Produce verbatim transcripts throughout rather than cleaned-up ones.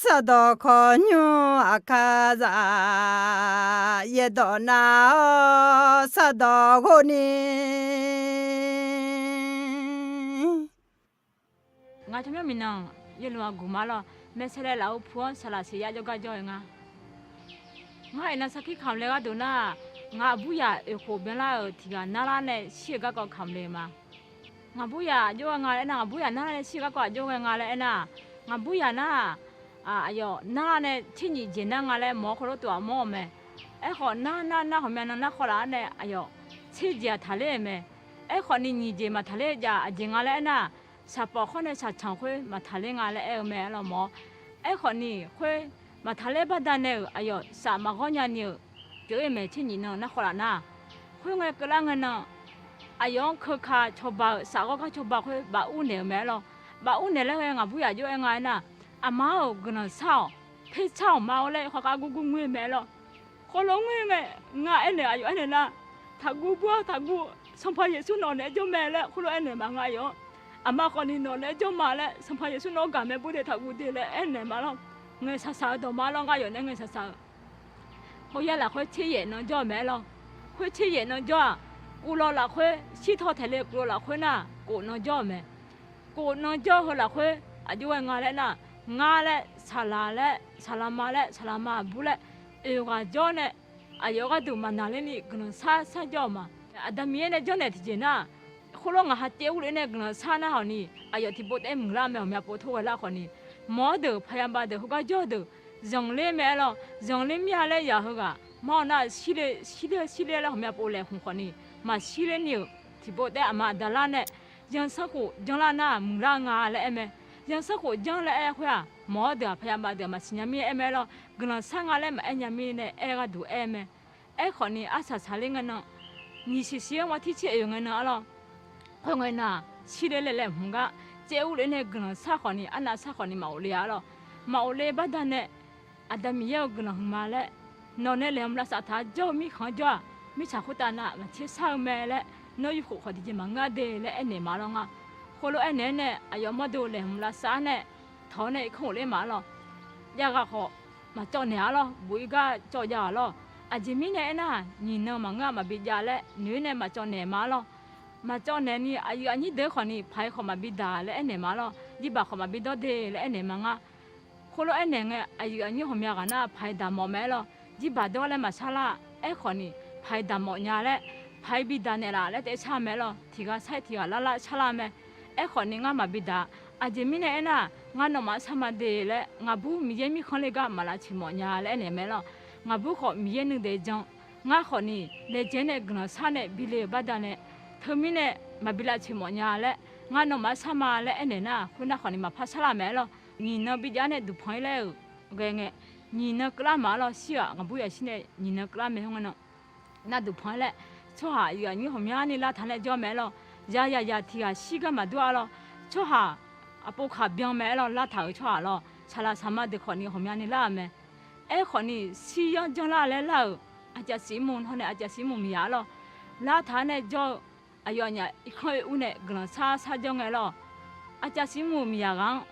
Taqdawq kawqnymr aqkar zaq, yaerdawq nav-awr sardawq ghov ni. Ngaq tsawrmyanr miqnan yaerluf-aq guq ma lawr, maeqsaeq laeq laf-eu pu-anr saqlaq siqyar jawrgar jawr-eu nga. Ngar iqnan sarkir kamq le gharduq nar-aq, ngaq burya oeqkhof byanlar-euq tiq ghaq narlar nae shir-eu garkawv kamq le-eu ma. Ngaq burya aqjox ghae nga laer aernar, ngaq burya narlar nae shir-eu garkawv aqjox ghae nga laer aernar-aq, ngaq burya nar-aq, aqyawf narlar nae tser nyiq jeq nar nga laer mawr-awr khoerlof tov-aq mawr-eu mae. Aerkhawf nar nar nar ghawqmya nan nar khawvlaf-anr nae aqyawf tser jeq-aq taqler-euq mae. Aerkhawfni nyiq jeq maqtaqler jav aqjeq nga laer aernar-aq, saqpawf khawr nae saqtsanq khoer maqtaqler nga laer aer-eu mae arlawr mawr. Aerkhawfni khoer maqtaqler baqdanae-euq aqyawf saf maqghawr nyani-euq pyeuf-ir mae tser nyiq nan nar khawvlaf nar. Khoerngae keuvlar ngae nan, aqyawf-anr keuka cawba-euq saf ghawrgar cawba khoer baf ur naeq-eu mae arlawr. Baf ur naeq laer ghae ngaq burya aqjox aer nga aernar-aq, aqma-euq guiqlanq shar-awq, pershar-awq ma-awr laer khawkhav gurgur ngoer-eu mae arlawr. Khoerlof ngoer ngae, ngar aernaeq aqyawf aernaeq nar, taqguv bur-awr taqguv, Sanqpaq Yeqsur nawq naeq-aer jawr mae laer khoerlof aernaeq ma ngar aqyawf-anr. Aqma khawfni nawq naeq-aer jawr ma laer, Sanqpaq Yeqsur nawq-anr gaq mae bur de taqguv de laer aernaeq ma lawr. Ngaeqshaq shaq-eu dawqma lawr ngar aqyawf nae ngaeqshaq shaq-eu. Khoeryaer lafkhoer tser yaef nan jawr-eu mae lawr. Khoer tser yaef nan jawr-aq, uvlawv lafkhoer shirtaw taeqle kuvlawv lafkhoer nar, kof nan jawr-euq mae. Kof nan jawr heu lafkhoer aqjox ghae nga laer nar, ngar laer saqlaq laer saqlaqma laer saqlaqma aqbur laer oeq ghaq jawr nae, aqyawf gharduq maqnaqlerni guiqlanq shar shar jawr-euq ma. Aqda Miqyaer nae janrnaeq tiqjeq nar, khoerlof ngaq ha caev urler nae guiqlanq shar nar khawfni, aqyawf tiqpov taef-aer muiqlar mae ghawqmya pov tor ghae lar khawfni, mawq-awr deuq paqya bav deuq heugar jawr-eu deuq zanqler mae arlawr. Zanqler mir-a laer yaq heughaq mar-awr nar shirle shirle shirle laer ghawqmya pov laeqhmq khawfni, maqshirler ni-euq tiqpov taef-aer aqma aqda lar nae zanqsanrkhof janrlar nar muiqlar nga laer aer mae. Zanqsanrkhof janr laer aer khoer-aq, mawq-awr deuq-aq paqya bav deuq-aq maqsiq nya mir-aer aer mae arlawr. Guiqlanq shar nga laer maqaer nya mirnae aer gharduq aer mae. Aerkhawfni arsaq saqler ngae nan, nyiq siq siq-anr ghawr tirtser oeq ngae nan arlawr. Khoerngae nan-aq shirler laeq laeqhmq gar caev urler nae guiqlanq shar khawfni arnav shar khawfni maqghofle-a arlawr. Maqghofle baqdanae, Aqda Miqyaer-euq guiqlanq hmq ma laer, nawq nae laeqhmq lavsav taq-a jawr-eu mirkhanq-anr jawr-aq, mirtsaq khoertav nav maqtser shar-eu mae laer, nawr yufkhof khawf tiqjeq maqngeur-a de laer aernaeq ma lawr ngar. Khoerlof aernaeq-aer nae aqyawf mawrdo laeqhmq lavsav-aer nae tawq-awr nae irkanr ghofler ma lawr. Javghaq khawf maqcawv naeq-a lawr, bof-ir gar cawv jav-aq lawr. Aqjeq mirnae aernar, nyiq nan maqngeur-a maqbi jav laer noeq-aer nae maqcawv naeq ma lawr. Maqcawv naeq ni aqyuif aqnyir deuq-anr khawfni paq-ir khawf maqbi daq laer aernaeq ma lawr. Jirbaq khawf maqbi dawr de laer aernaeq ma ngar. Khoerlof aernaeq ngae, aqyuif aqnyir ghawqmya ghaq nar paq-ir daq mawf mae arlawr. Jirbaq dawr laer maqsar lar. Aerkhawfni paq-ir daq mawf nya laer, paq-ir bi daq naeqlaf laer taef shar mae arlawr. Tiq ghaq sar-ir tiq ghaq lar lar sharlar mae. Aerkhawfni ngar maqbi daq. Aqjeq mirnae aernar, ngar nawmaf-anr sar ma de laer, ngaqbur Miqyaer mirkhanq le gar maq lavtsoeq mawf nya laer aernaeq mae lawr. Ngaqbur khawf Miqyaer nuidaef jan. Ngar khawfni laejae nae guiqlanq shar nae bi le-euq baqdanae, teumirnae maqbi lavtsoeq mawf nya laer, ngar nawmaf-anr sar ma laer aernaeq nar, khoernar khawfni maqpar sharlar mae arlawr. Nyiq nan bi jav-aer nae duqpanq-ir laer-euq ghae ngae, nyiq nan keuvlar ma arlawr. Shir-aq ngaqbur yashir nae nyiq nan keuvlar mae khoerngae nan. Nar duqpanq-ir laer, tsawrhaq aqyuif aqnyir ghawqmyani lavtaq nae jawr mae arlawr. Yayaq yaq tiq ghaq shir gar maqdur-a lawr. Tsawrhaq aqpov kaq byan mae arlawr, lavtaq-euq tsawrhaq lawr. Saqlaq saqma deuq khawfni ghawqmyani lar-euq mae. Aerkhawfni shir yanr janrlar laer lar-euq, aqcav siq mr hawr nae aqcav siq mr miqyaq arlawr. Lavtaq-aer nae jawr-eu aqyawf aqnyaf irkanr oe ur nae guiqlanq shar shar jawr ngae lawr. Aqcav siq mr miqyaq ghaq-anr,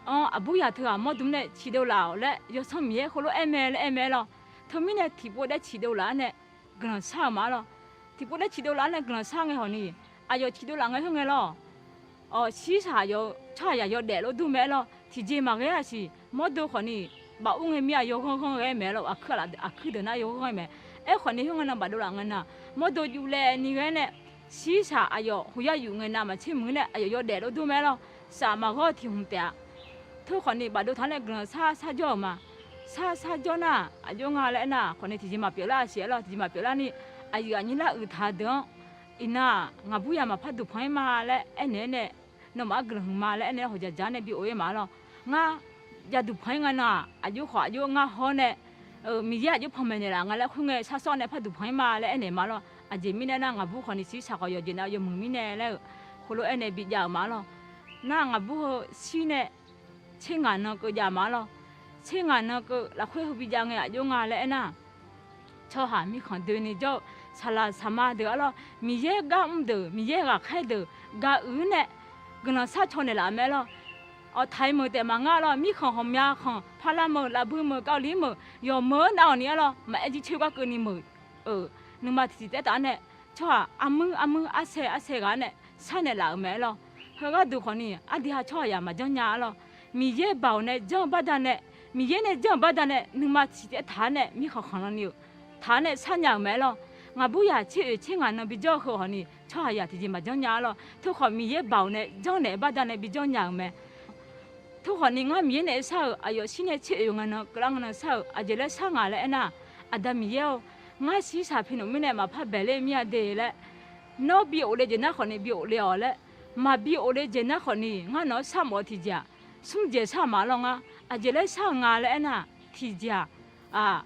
anr aqbur yaq teughaq mawrdmr nae ciqdov laf-awq laer Yawsanr Miqyaer heulof-aer aer mae laer aer mae lawr. Teumirnae tiqpov taef-aer ciqdov laf-aer nae guiqlanq shar-euq ma arlawr. Tiqpov taef-aer ciqdov laf-aer nae guiqlanq shar ngae hawqni, aqyawf ciqdov laf ngae khoerngae lawr. Awq, shirshaq aqyawf tsawrhaq yaq yawdaef lor dur mae arlawr. Tiqjeq maqghae-a siq, mawrdo khawfni baf ur ngae mir-aq yawghanr ghanr ghae mae arlawr. Aqkuir aqlaf aqkuir deuq nar yawghanr ghae mae. Aerkhawfni khoerngae nan bafdov laf ngae nan, mawrdo yuf laev ni ghae nae, shirshaq aqyawf khoyar yuf ngae nav maqtser muiq nae aqyawf yawdaef lor dur mae arlawr. Saf maqghawr-eu tiq hmq taef-a. Teu khawfni bafdov taq-aer nae guiqlanq shar shar jawr-euq ma. Shar shar jawr nar, aqjox nga laer aernar, khawfni tiqjeq maqpyeuf lar siq arlawr. Tiqjeq maqpyeuf larni, aqyuif aqnyir lar uiqtaq deuq-anr, iqnan-aq ngaqbur yaq maqpar duqpanq-ir ma laer aernaeq-aer nae, nawmaf-anr guiqlanq hmq ma laer aernaeq-aer hawqjaq jaq-aer nae bi of-ir ma arlawr. Ngar jav duqpanq-ir nga nan-aq, aqjox khawf aqjox ngar haw-awr nae, Miqyaer aqjox panmaeq naeqlaf nga laer khoerngae shar sawr nae par duqpanq-ir ma laer aernaeq ma arlawr. Aqjeq mirnae nar, ngaqbur khawfni shirshaq khawf yawqjeq nav yawmuiq mirnae laer-eu khoerlof-aer nae bijav-euq ma arlawr. Nar ngaqbur heu shir nae tser ngaq nan keuv jav ma arlawr. Tser ngaq nan keuv lafkhoer heu bijav ngae aqjox nga laer aernar, tsawrhaq mirkhanq doeni jawr-eu saqlaq saqma deuq arlawr, Miqyaer gar mr deuq, Miqyaer ghaqkhaer deuq ga uiq-ir nae guiqlanq shar caw naeqlaf mae arlawr. Awqtaiq meuq taef maqngeur-a lawr, mirkhanq ghawqmya khanq, parlar meuq, lafbui meuq, kavlir meuq, yawqmeuq-anr nav-awq ni-ar lawr, maqaer jircoer garkeuvni meuq-euq, nuima tiqsiq taef-aer taf-anr nae, tsawrhaq armuir armuir, arsae arsae ghaq-anr nae sharnaeq laf-euq mae-aer lawr. Heugar duq khawfni, aqdui ha tsawrhaqzaq maqjanr nya-ar lawr. Miqyaer baoq nae janr-eu baqdanae, Miqyaer nae janr-euq baqdanae, nuima tiqsiq taef-aer taf-anr nae mirkhanq khanqlan ni-euq taq-anr nae sharnya-euq mae-aer lawr. Ngaqburyaq tser oeq tser ngaq nan bijawr-eu heu khawfni, tsawrhaqzaq tiqjeq maqjanr nya-ar lawr. Teukhanq Miqyaer baoq nae janrnaeq-eu baqdanae bijawr nya-euq mae. Teukhanq ni ngar Miqyaer nae shar-euq aqyawf shir nae tser oeq ngaq nan keuvlar ngaq nan shar-euq aqjeq laer shar ngaq laer aernar, Aqda Miqyaer-or, ngar shirsaq pi noeq mirnae maqpar baeqler mir-a de laer, nawr bi ghofle jeq nar khawfni bi ghofle-awq laer, maqbi ghofle jeq nar khawfni ngar nawq-anr sharmawf-eu tiqjeq-aq, smr jeq shar maqlawr ngar. Aqjeq laer shar-eu nga laer aernar, tiqjeq-aq,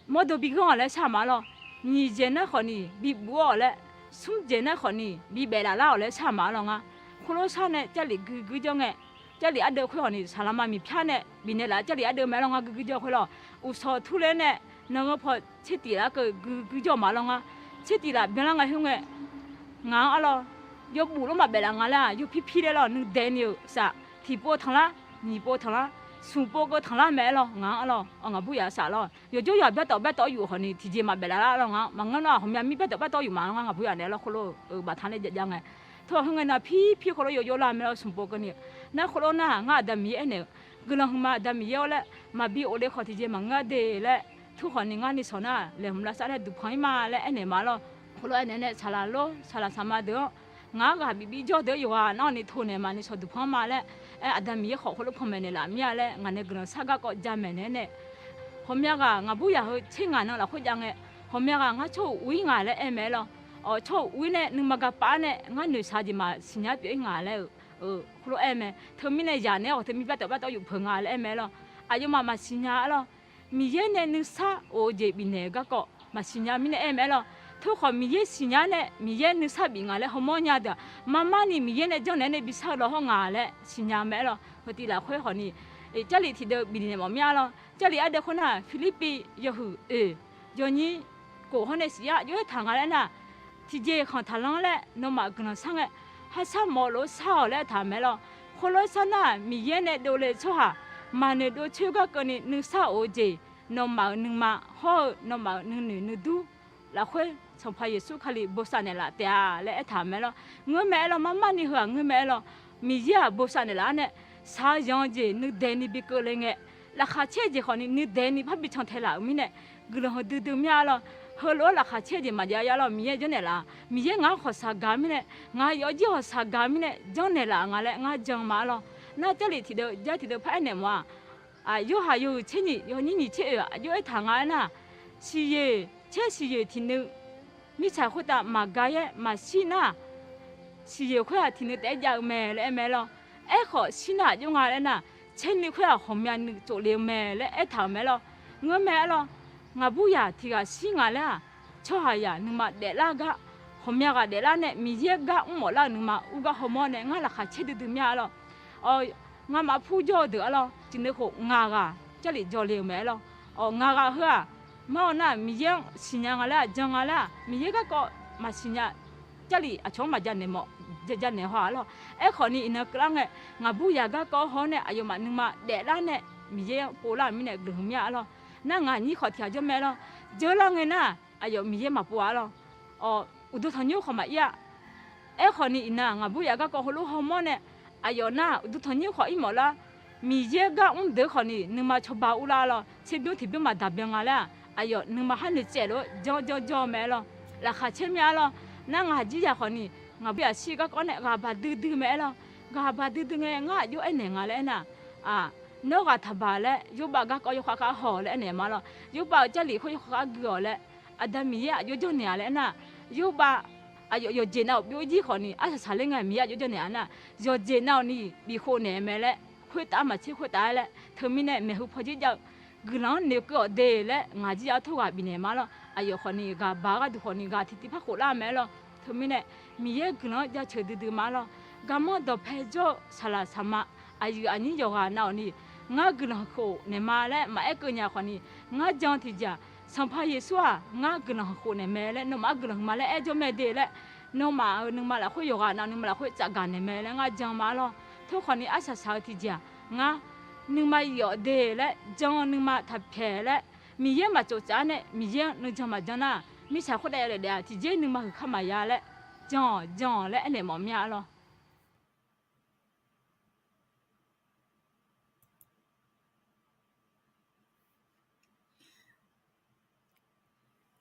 mawrdo bi ghanr-awq laer shar maqlawr. Nyiq jeq nar khawfni bi buf-awq laer, smr jeq nar khawfni bi baef laf lar-awq laer shar maqlawr ngar. Khoerlof shar nae Jarlif guiguir jawr ngae, Jarlif ardeuv khoer khawfni saqlaqma miqpyar nae bifnaeq laf-eu Jarlif ardeuv mae-aer lawr ngar guiguir jawr khoer lawr. Uqshawq turler nae nangheu paw tser tif laf-aer keuv guiguir jawr maqlawr ngar. Tser tif laf byanlar ngae khoer ngae, ngaq-anr ar lawr, yawbuf lof maqbaef laf nga laer-aq, yawpir pir laer lawr, nuidaeq ni-euq saf, tiqpov tanqlar, nyiqpov tanqlar, smqpov keuv tanqlar mae-aer lawr, ngaq-anr ar lawr, ngaqburyaq saf lawr, yawjawr yawq byartawf byartawf yuf khawfni tiqjeq maqbaef laf lar lawr ngar. Maqngeur nar hawqmya mir byartawf byartawf yuf maqlawr ngar, ngaqburyaq naeq lawr khoerlof-eu baqtaq nae jav jav ngae. Tawr hawq khoer ngae nav pir pir khoerlof yawjawr lar mae lawr, smqpov keuvni. Nar khoerlof nar ngar Aqda Miqyaer aernaeq-eu, guiqlanq huiqma Aqda Miqyaer-or laer, maqbi ghofle khawf tiqjeq maqngeur-a de laer, turkhawf ni ngar ni shawq nar laeqhmq lavsav nae duqpanq-ir ma laer aernaeq ma lawr. Khoerlof aernaeq nae saqlaq lor saqlaq saqma deuq-anr, ngar ghaq bif bif jawr deuq-anr yawqghaq nar-awq ni tov naeq ma ni shawq duqpanq ma laer aer, Aqda Miqyaer khawf khoerlof panmaeq naeqlaf mir-a laer ngaq nae guiqlanq sar garkawv jamaeq naeq-aer nae, hawqmya ghaq ngaqburyaq heu tser ngaq nan lafkhoer jav ngae, hawqmya ghaq ngar tsawr uq uir ngaq laer aer mae-aer lawr. Awq, tsawr uq uir nae nuima gapaf-aer nae ngar noeqshaq-eu jeq maqsiq nya pyeuf-ir ngaq laer-eu khoerlof aer mae. Teumirnae yaq naeq-aer ghawq teu mir byartawf byartawf yuf peuq nga laer aer mae-aer lawr. Aqyawfmaf maqsiq nya-ar lawr. Miqyaer nae nuisar of-eu jeq bifnaeq-eu garkawv maqsiq nya mirnae aer mae-aer lawr. Teukhanq Miqyaer siqnya nae Miqyaer nuisar bif nga laer hawmawr nya deuq-aq, marmar ni Miqyaer nae janrnaeq-aer nae bi shar-eu lawr hawr nga laer siqnya mae-aer lawr. Heu tif lafkhoer khawfni, Jarlif tiqdeuv bifnaeq mawf mir-a lawr. Jarlif ardeuv khoer nar, Pirlirpiv yawhuiq oeq yawnyir kof hawr nae siq-ar aqjox-aer taq nga laer nar, tiqjeq khanq taqlanr laer nawmaf guiqlanq shar ngae, harsar mawf lof-aer shar-awq laer aertaq-euq mae lawr. Khoerlof-aer shar nar, Miqyaer nae dovle-eu tsawrhaq maqnoeq dov coer garkeuvni nuisar of-eu jeq, nawmaf-euq nuima hawr-eu nawmaf-euq nuinoeq nuidur lafkhoer Sanqpaq Yeqsur Kali bosav naeqlaf taef-a laer aertaq-euq mae lawr. Ngeurmae-aer lawr, marmar ni heu-aq ngeurmae-aer lawr. Miqyaer-aq bosav naeqlaf-ar nae, shaq-eu yanq-eu jeq nuidaeq ni bi keuvle ngae, laqkhaq caer-eu jeq khawfni nuidaeq ni parbi can tae laf-euq mirnae, guiqlanq heudui dui mir-a lawr. Heulof-aer laqkhaq caer-eu jeq maqjav ya lawr, Miqyaer janrnaeq laf-a. Miqyaer ngaq-anr khawqshaq gaq-eu mirnae, ngaq yawfjir khawqshaq gaq-eu mirnae janrnaeq laf-euq nga laer ngar jan ma-a lawr. Nar Jarlif tiqdeuv Jarlif tiqdeuv paraer naeq mawf-aq, Yorhaq yawhuiq tser nyiq yawnyir nyiq tser oeq-aq aqjox-aer taq nga aernar, siqyoeq caer siqyoeq tiqnuiv mirtsaq khoertav maqgaq-aer maqshir nar, siqyoeq khoer-aq tiqnuiv taef-aer jav-eu mae laer aer mae lawr. Aerkhawf shir nar aqjox nga laer nar, caer nuiv khoer-aq ghawqmya nuiv tsofle-eu mae laer aertaq-euq mae lawr. Ngeurmae-aer lawr, ngaqburyaq tiq ghaq shir nga laer-aq, tsawrhaqzaq nuima daeflar gar, ghawqmya ghaq daeflar nae Miqyaer gar mrmawf lar-euq nuima ur gar hawmawr nae ngar laqkhaq caer duidui mir-a lawr. Awq, ngamaf pur jawr-eu deuq-a lawr, tiqnuiv khof ngaq ghaq Jarlif jawle-euq mae-aer lawr. Awq, ngaq ghaq heu-aq, mar-awr nar Miqyaer-anr siqnya nga laer-aq, jan nga laer-aq, Miqyaer garkawv maqsiq nya Jarlif aqcawq-anr maqja naeq mawf, ja naeq haw-a lawr. Aerkhawfni iqnan keuvlar ngae, ngaqburyaq garkawv haw-awr nae aqyawfmaf nuima daeflar nae Miqyaer-anr povlar-euq mirnae guiqlanq huiq mir-a lawr. Nar ngaq nyir khawf tiq ghaq jawr mae lawr. Jeurlar ngae nar, aqyawf Miqyaer maqpov-a lawr. Awq, uqduq tanqnymr khawf maqir-a. Aerkhawfni iqnan ngaqburyaq garkawv heulof hawmawr nae, aqyawf nar uqduq tanqnymr khawf ir mawf lar. Miqyaer gar mr deuq khawfni nuima cawba urlar lawr. Tserbymr tiqbymr maqdaq byan nga laer-aq, aqyawf nuima har noeqtsaev lof-aer janr janr jawr-eu mae lawr. Laqkhaq caer mir-a lawr. Nar ngaq jir yaq khawfni, ngaqburyaq shir garkawv nae ghaq baq duidui mae-aer lawr. Ghaq baq duidui ngae ngar aqjox aernaeq nga laer aernar, nawr ghaq taqbaq laer Yorbav garkawv yawkhav khav haw laer aernaeq ma lawr. Yorbav-euq Jarlif khoer yawkhav khav gui-awq laer, Aqda Miqyaer aqjox janrnaeq-a laer aernar, Yorbav aqyawf yawqjeq nav-euq byovjir khawfni arsaq saqler ngae Miqyaer aqjox janrnaeq-a nar, yawqjeq nav-awq ni bifkhov naeq mae laer, khoertav-aer maqtser khoertav-aer laer teumirnae maeqhu pawjir jav-eu guiqlanq-anr noeqkeuv-awq de laer ngaq jir yaq-anr tor ghaq bifnaeq ma lawr. Aqyawf khawfni ghaq baq-eu gharduq khawfni ghaq tiqtiv par khof lar mae lawr. Teumirnae Miqyaer guiqlanq-anr jaceuq duidui ma lawr. Garmanr dawqpae jawr-eu saqlaq saqma aqyuif aqnyir yawqghaq nav-awq ni, ngar guiqlanq khof naeq ma laer maqaer keuv nya khawfni, ngar jan tiqjeq-aq, Sanqpaq Yeqsur-aq ngar guiqlanq khof naeq mae laer, nawmaf-anr guiqlanq huiqma laer aer jawr mae de laer, nawmaf-euq nuima lafkhoer yawqghaq nav nuima lafkhoer tsafgaq naeq mae laer ngar jan ma lawr. tawrkhawf ni arsaq saq-eu tiqjeq-aq, ngar nuima yawf de laer jan-eu nuima taqpaeq laer, Miqyaer-anr maqtsof tsaf-ar nae Miqyaer-anr nuijan maqjan nar, mirtsaq khoertav yawdaef daef-aq tiqjeq nuima huiq kar maqya laer jan-awq jan-awq laer aernaeq mawf mir-a arlawr.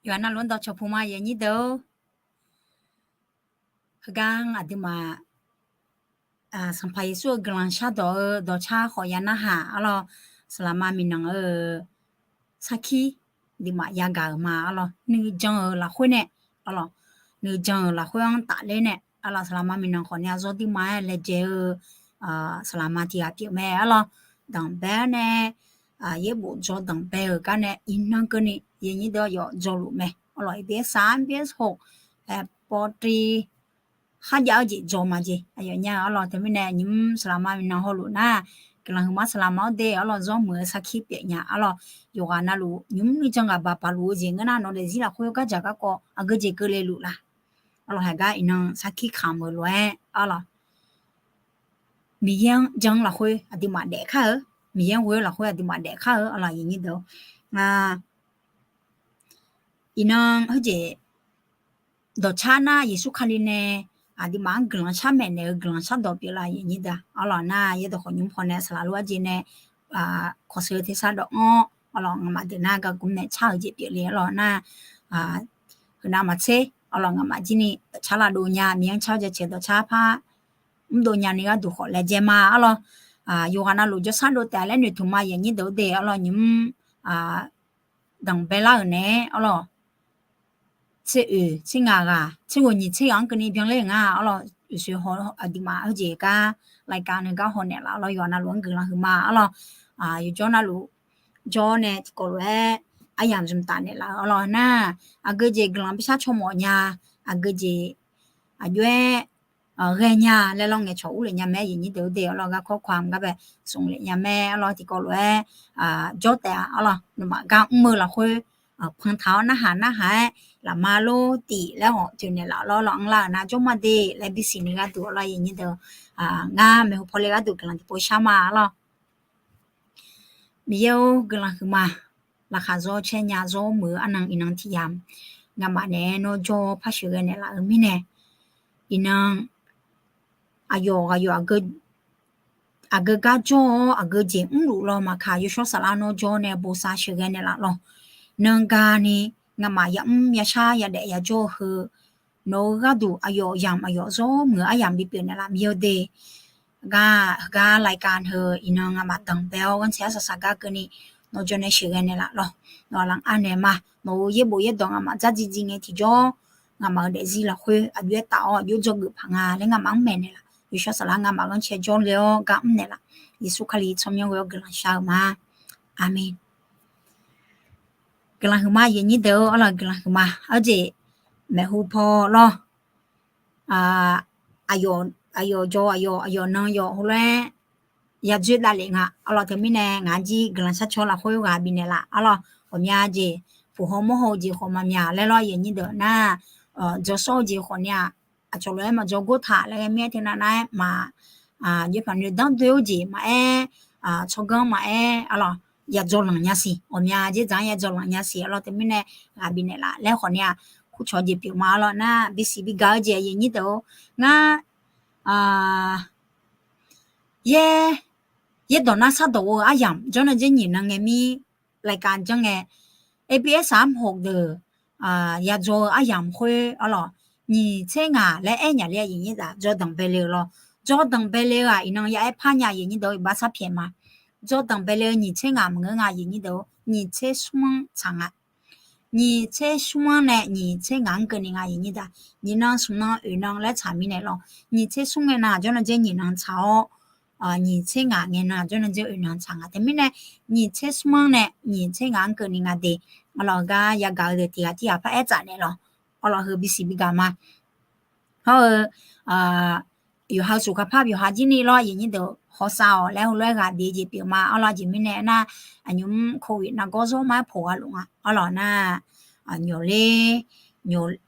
Yawqha navluf-anr dawqcawq puq ma, aqyuif aqnyir deuq-or. Heugar aqduimaf Sanqpaq Yeqsur-euq guiqlanq shardawq-eu dawqcar khawf ya narhaq arlawr. Saqlaqma minav-eu sarkir aqduimaf yagaq-euq ma arlawr. Nuijan-euq lafkhoer nae arlawr, nuijan-euq lafkhoer-anr tafler nae arlawr, saqlaqma minav khawf ni aqzawr duima-aer laejae-eu saqlaqma tiq ghaq pyeuf mae arlawr. Danqbae-awr nae yaerbof dzaw danqbae-euq gar nae iqnan keuvni aqyuif aqnyir deuq yawf dzawluf mae arlawr. Bsa bs hoq pawtri kharjav-eu jeq dzaw ma jeq aqyawf nya arlawr. Teumirnae nymr saqlaqma minav hawluf nar, guiqlanq huiqma saqlaqma-awr de arlawr, zawr muiq-eu sarkir pyeuf nya arlawr. Yawqghaq navluf nymr nuijan ghaq baq paq luf-eu jeq ngeur nar, nawq daefzir lafkhoer gardzaq garkawv aqgeu jeq keuvle luf laf arlawr. Haiq gar iqnan sarkir kamq-euq lof-aer arlawr, Miqyaer-anr jan-anr lafkhoer aqduimaf daef kar-eu, Miqyaer-anr ghoe-eu lafkhoer aqduimaf daef kar-eu arlawr, aqyuif aqnyir deuq-or. Iqnan heujeq dawqcar nar Yeqsur Kali nae aqduimaf-anr guiqlanq sharmaeq naeq-eu guiqlanq shardawq pyeuf laf, aqyuif aqnyir deuq arlawr. Nar yaerdawq khawf nymr paw nae saqlaq lof-aer jeq nae kawqseu tersar dawq-anr arlawr, ngamaf deuq nar gargmr nae car-eu jeq pyeufle arlawr. Nar heunav maqtser arlawr, ngamaf jir ni dawqcar lavdov nya, Miqyaer-anr car-eu jaceuq dawqcar par mrdov nyani gharduq khawf laejae ma arlawr. Yawqghaq navluf jawrshar dov taef laer noeqtmq ma, aqyuif aqnyir deuq-or de arlawr. Nymr danqbae lar-euq naeq-aer arlawr, tser oeq tser ngaq ghaq tser ghoeq nyiq tser ghaq-anr keuvni byanler-euq nga arlawr. Uqshoe haw aqduimaf heujeq gar laikan-eu gar haw naeqlaf arlawr. Yawqghaq navluf-anr guiqlanq huiqma arlawr. Yawjawr navluf jawr nae tiqkawv lof-aer aryamq zmqtaf naeqlaf-eu arlawr. Nar aqgeu jeq guiqlanq bishar caw mawf nya, aqgeu jeq aqjox-aer ghae nya laer lawr ngaeqcawq urlef nya mae, aqyuif aqnyir deuq-or de arlawr. Garkawv kawq-anr gar bae smq lef nya mae arlawr. Tiqkawv lof-aer jawr taef-a arlawr. Nawmaf gar mr-eu lafkhoer pantaq-awr narhaq narhaq-aer lafma lor tif laer hawq toeqnaeq laf lawr, lawr anrlar-euq nar jawr ma de laer bisiq ni gharduq arlawr, aqyuif aqnyir deuq. Ngar maeqhu paw le gharduq guiqlanq tiqpov shar ma arlawr. Miqyaer-or guiqlanq huiqma, laqkhaq zawr caer nya zawr muiq-eu arnan iqnan tiq yamq ngamaf naeq-aer nawr jawr par sheuqghae naeqlaf-eu mirnae, iqnan aqyawf ghaq yawf aqgeu gar jawr-awr aqgeu jeq mrluf law maqkaq, yawshawr saflar nawr jawr nae bosav sheuqghae naeqlaf lawr. Nan gani ngamaf yamr yashar yadaef yajawr-eu heu nawq-eu gharduq aqyawf yamq aqyawf zawr muiq-eu aryamq bipyeuf naeqlaf mir-eu de. Gar heugar laikan heu iqnan ngamaf danqbae-awr ghanrcae arsaq saqgar keuvni nawr jawr nae sheuqghae naeqlaf lawr. Nawq-aq lanq anaeq ma. Nawq-euq yaerbof yaerdawq ngamaf dzardziv dziv ngae tiqjawr ngamaf-euq daefzir lafkhoer aqjox-aer taf-awr aqjox dzawgeuf paq nga laer ngamaf-anr maeqnaeq laf. Yawshawr saflar ngamaf ghanrcae jawrle-awr gar mrnaeq laf. Yeqsur Kali tsawrmyanr ghoe-awr guiqlanq shar-eu ma. Aqmeq. Guiqlanq huiqma aqyuif aqnyir deuq-or arlawr, guiqlanq huiqma. Arjeq maeqhu paw lawr. Aqyawf, aqyawf jawr aqyawf, aqyawf nan yawf heulof-aer yadzoer davlef nga arlawr. Teumirnae ngaq-anr jir guiqlanq sharcaw lafkhoer ghaq bifnaeq laf arlawr. Ghawqmya jeq puq haw mawr haw-eu jeq khawf maqmyaq laer lawr, aqyuif aqnyir deuq nar jawrshawr-eu jeq khawf ni-aq, aqcawq lof-aer maqjawr gor taq laer ghae mir-aer teunav nav-aer maq, jawr paq noeq danr doe-eu jeq maqaer, tsawrganr maqaer arlawr, yadzaw lanq nya siq. Ghawqmya jeq dzaq-anr yadzaw lanq nya siq arlawr. Teumirnae ghaq bifnaeq laf laer khawf ni-aq, kurcawq jeq pyeuf ma arlawr. Nar bisiq biga-eu jeq aqyuif aqnyir deuq-or, ngar yaer, yaerdawq nar shardawq-eu aryamq jawrnan dzer nyiq nan ngae mir, laikan janr ngae, ABS armhawq deuq yadzaw-eu aryamq khoer arlawr, nyiq tser ngaq laer aer nyaf le aqyuif aqnyir deuq, jawrdanq baele-eu lawr. Jawrdanq baele-eu-aq iqnan ya aer par nya aqyuif aqnyir deuq-or, iqbax sar pyaeq ma. Jawrdanq baele-eu nyiq tser ngaq maqngeur nga aqyuif aqnyir deuq-or, nyiq tser smr-anr tsaq nga. Nyiq tser smr-anr nae nyiq tser ngaq-anr keuvni nga aqyuif aqnyir deuq. Nyiq nan smq nan oeq nan laer tsaq mirnae lawr. Nyiq tser smr ngae nan jawrnan dzer nyiq nan tsaq-awr, nyiq tser ngaq ngae nan jawrnan dzer oeq nan tsaq nga. Teumirnae nyiq tser smr-anr nae nyiq tser ngaq-anr keuvni nga de. Arlawr gar yagaq-eu deuq tiq ghaq tir ghaq par aer tsaf naeq lawr. Arlawr heu bisiq bigaq ma. Hawr-eu yawqha-eu suqkaqpar yawqha jir ni lawr aqyuif aqnyir deuq hawsav-awq laer heulof-aer ghaq bif-eu jeq pyeuf ma. Arlawr aqjeq mirnae aernar, aqnymr covid nargawr zawr ma-aer poq gha luf nga. Arlawr nar, nyawq ler, nyawq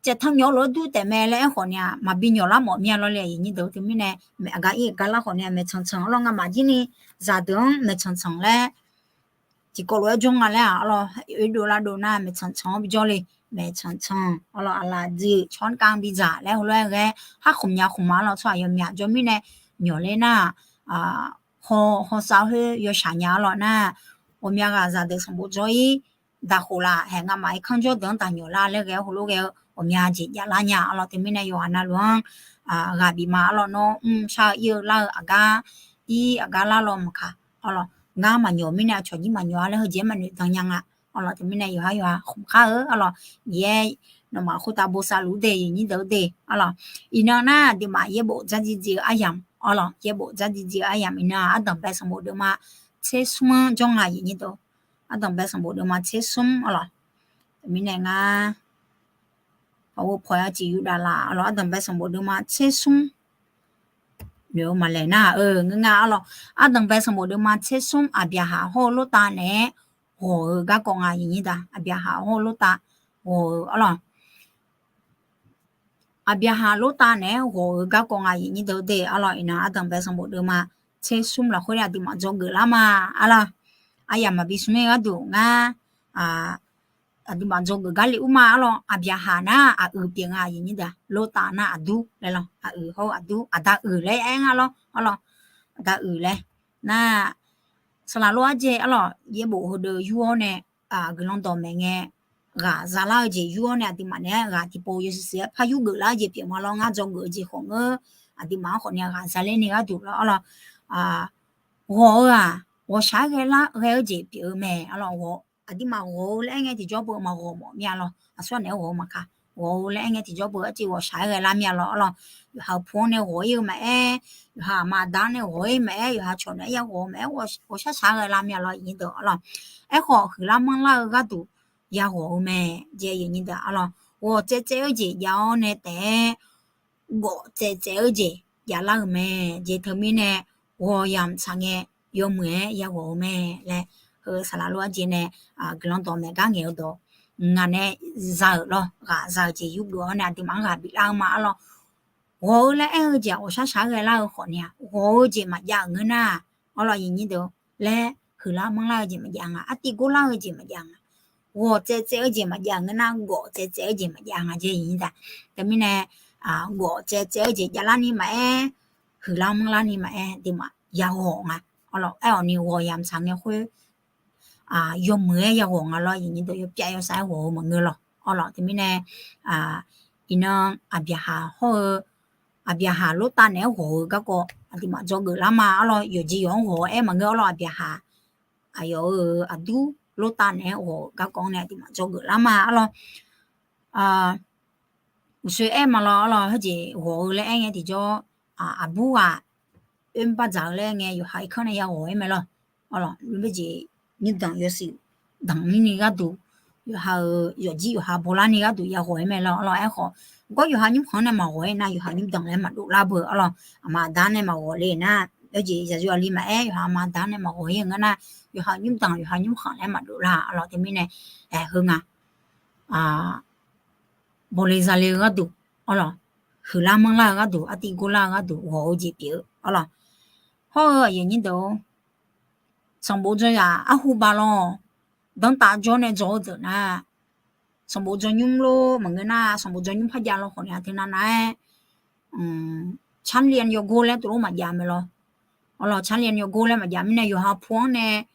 caevtanq nyawq lof-aer dur taef mae laer aerkhawf ni-aq, maqbi nyawq lar mawf mir-a lawr le, aqyuif nyir deuq. Teumirnae aqgar ir aqgar lar khawf ni-aq, maeqtsanq tsanq-awr lawr, ngamaf jir ni zaqdeuq-anr maeqtsanq tsanq laer tiqkawv lof-aer jawr nga laer-aq, arlawr, oedov lavdov nar maeqtsanq tsanq-anr bijawr le. Maeqtsanq tsanq, arlawr, aqlaf dzuif tsawrganr bidzaq laer heulof-aer ghae, khar khmq nya khmq ma arlawr, tsawrhaq yawmyaq jawr mirnae nyawq ler nar-aq, haw, hawsav khoer yawshaq nya arlawr nar, ghawqmya ghaq zaqdeuq sanqbof jawr-ir, daqkhof laf haeq ngamaf irkanr jawr deuq-anr daqnyawq lar laer ghae-awr heulof ghae-eu ghawqmya jeq javlar nya arlawr. Teumirnae yawqghaq navluf-anr ghaq bif ma arlawr, nawr mr shar-eu ir-eu lar-eu aqgar, ir aqgar lar law maqkaq arlawr, ngar maqnyawq mirnae aqcawq jir maqnyawq-a laer heujeq-aer maqnoeq dan nya nga arlawr. Teumirnae yawqhar yawqha khmq khar-eu arlawr, yaer nawmaf khoertav bosav luf-ur de, aqyuif nyir deuq-eu de arlawr. Iqnan nar aqduimaf yaerbof dzardziv dziv-eu aryamq arlawr, yaerbof dzardziv dziv-eu aryamq iqnan ardanqbae sanqbof deuvma tser smr-anr jawr nga, aqyuif nyir deuq. Ardanqbae sanqbof deuvma tser smr arlawr. Teumirnae ngar pawqghoe pawq-aer ciq yurdaf laf arlawr, ardanqbae sanqbof deuvma tser smr noeq-eu maqlaeq nar-aq, ngeur nga arlawr. Ardanqbae sanqbof deuvma tser smr, Aqbyaqhaq hawr-eu Lortav naeq-aer ghawq-eu garkawv nga, aqyuif nyir deuq. Aqbyaqhaq hawr-eu Lortav ghawq-eu arlawr. Aqbyaqhaq Lortav naeq-aer ghawq-eu garkawv nga, aqyuif nyir deuq-eu de arlawr. Iqnan ardanqbae sanqbof deuvma tser smr lafkhoer nae aqduimaf dzawgeuf lar ma arlawr. Aryamq maqbi smr-ir gharduq ngar aqduimaf dzawgeuf gar le ur ma arlawr. Aqbyaqhaq nar aquiq pyeuf nga, aqyuif nyir deuq. Lortav nar aqdur laer lawr, aquiq hawr-eu aqdur, aqda uiq laer aer nga lawr arlawr. Aqda uiq laer nar, saqlaq lof-aer jeq arlawr, yaerbof heudeuq yur-awr nae guiqlanq dawqmaeq ngae ghaq zalar-eu jeq yur-awr nae aqduimaf naeq-aer ghaq tiqpov yawshuif shuif-aer par yurgeuf lar-eu jeq pyeuf ma lawr. Ngar dzawgeuf-eu jeq khawf ngeur, aqduimaf-anr khawf ni ghaq zaler ni gharduq lawr arlawr. Ghawq-eu-aq ghawqshaq-aer ghae lar ghae-eu jeq pyeuf-eu mae arlawr. Aqduimaf ghawq-eu laer aer ngae tiqjawr beu maqghawq mawf mir-a lawr. Aqsur naeq-aer ghawq-eu maqkaq, ghawq-eu laer aer ngae tiqjawr beu arciv ghawqshaq-aer ghae lar mir-a lawr arlawr. Yawqha-euq pu-anr nae ghawq-ir-eu maqaer, yawqha aqma aqda-anr nae ghawq-ir maqaer, yawqha cawq naeq-aer ya ghawq-eu maqaer, ghawqshaq shaq-aer ghae lar mir-a lawr, aqyuif nyir deuq arlawr. Aerkhawf huiqlar manrlar-eu gharduq yaghawq-eu mae, jeq aqyuif nyir deuq arlawr. Ghawq tsaev tsaev-eu jeq jav-awr nae taef-aer gawf tsaev tsaev-eu jeq javlar-euq mae. Jeq teumirnae ghawq yamq tsaq ngae yawmuiq-aer yaghawq-eu mae laer, heu saqlaq lof-aer jeq nae guiqlanq dawqmaeq gar ngaeq-eu dawq ngaq nae za-euq lawr, ghaq za-eu jeq yurgeuf-awr nae aqduimaf-anr ghaq biflar-eu ma arlawr. Ghawq-eu laer aer-eu jeq-aq ghawqshaq shaq-aer ghae lar-eu khawf ni-aq, ghawq-eu jeq maqjav-euq ngeur nar arlawr, aqyuif nyir deuq, laer huiqlar manrlar-eu jeq maqjav nga, artiv gorlar-eu jeq maqjav nga, ghawq tsaev tsaev-eu jeq maqjav ngeur nar gawf tsaev tsaev-eu jeq maqjav nga jeq aqyuif nyir deuq. Teumirnae gawf tsaev tsaev-eu jeq javlar ni maqaer, huiqlar manrlar ni maqaer, aqduimaf yaghawq nga arlawr. Aer-awq ni ghawq yamq tsaq ngae khoer yawmuiq-aer yaghawq nga lawr, aqyuif nyir deuq. Yawpyav yawsav-aer ghawq-eu maqngeur lawr arlawr. Teumirnae iqnan Aqbyaqhaq hawr-eu, Aqbyaqhaq Lortav naeq-aer ghawq-eu garkawv aqduimaf dzawgeuf lar ma arlawr. Yawqjeq yawq-anr ghawq-aer maqngeur arlawr. Aqbyaqhaq aqyawf-euq aqdur Lortav naeq-aer ghawq-eu garkawv-anr nae aqduimaf dzawgeuf lar ma arlawr. Uqshoe aer ma lawr arlawr, heujeq ghawq-eu laer aer ngae tiqjawr aqbur ghaq oermr bardzaq-eu laer ngae yawqha irkanr nae yaghawq-aer mae lawr arlawr. Jeq nymrdanq yawshuif danq mirni gharduq, yawqha-euq yawqjir yawqha bawlar ni gharduq yaghawq-aer mae lawr arlawr. Aerkhawf gawr yawqha nymrkhanq-anr nae maqghawq-aer nar yawqha nymrdanq laer maqdov lar beu arlawr. Aqma aqda-anr nae maqghawq le nar, yawjeq zaqyo aqli maqaer, yawqha aqma aqda-anr nae maqghawq-aer ngeur nar, yawqha nymrdanq yawqha nymrkhanq laer maqdov lar arlawr. Teumirnae aer heu nga bawle zale-eu gharduq arlawr, huiqlar manrlar-eu gharduq, artiv gorlar-eu gharduq ghawq-eu jeq pyeuf-eu arlawr. Hawr-eu aqyuif nyir deuq-or, sanqbof dzaw yaq arhu bav lawr, danrtav jawr nae dzaw-eu deuq nar, sanqbof dzaw nymr lor maqngeur nar, sanqbof dzaw nymr par jav lawr khawf ni-a teunav nav-aer, tsarlyan yawgor laer tov lor maqjav mae lawr. Arlawr, tsarlyan yawgor laer maqjav mirnae yawqha pu-anr nae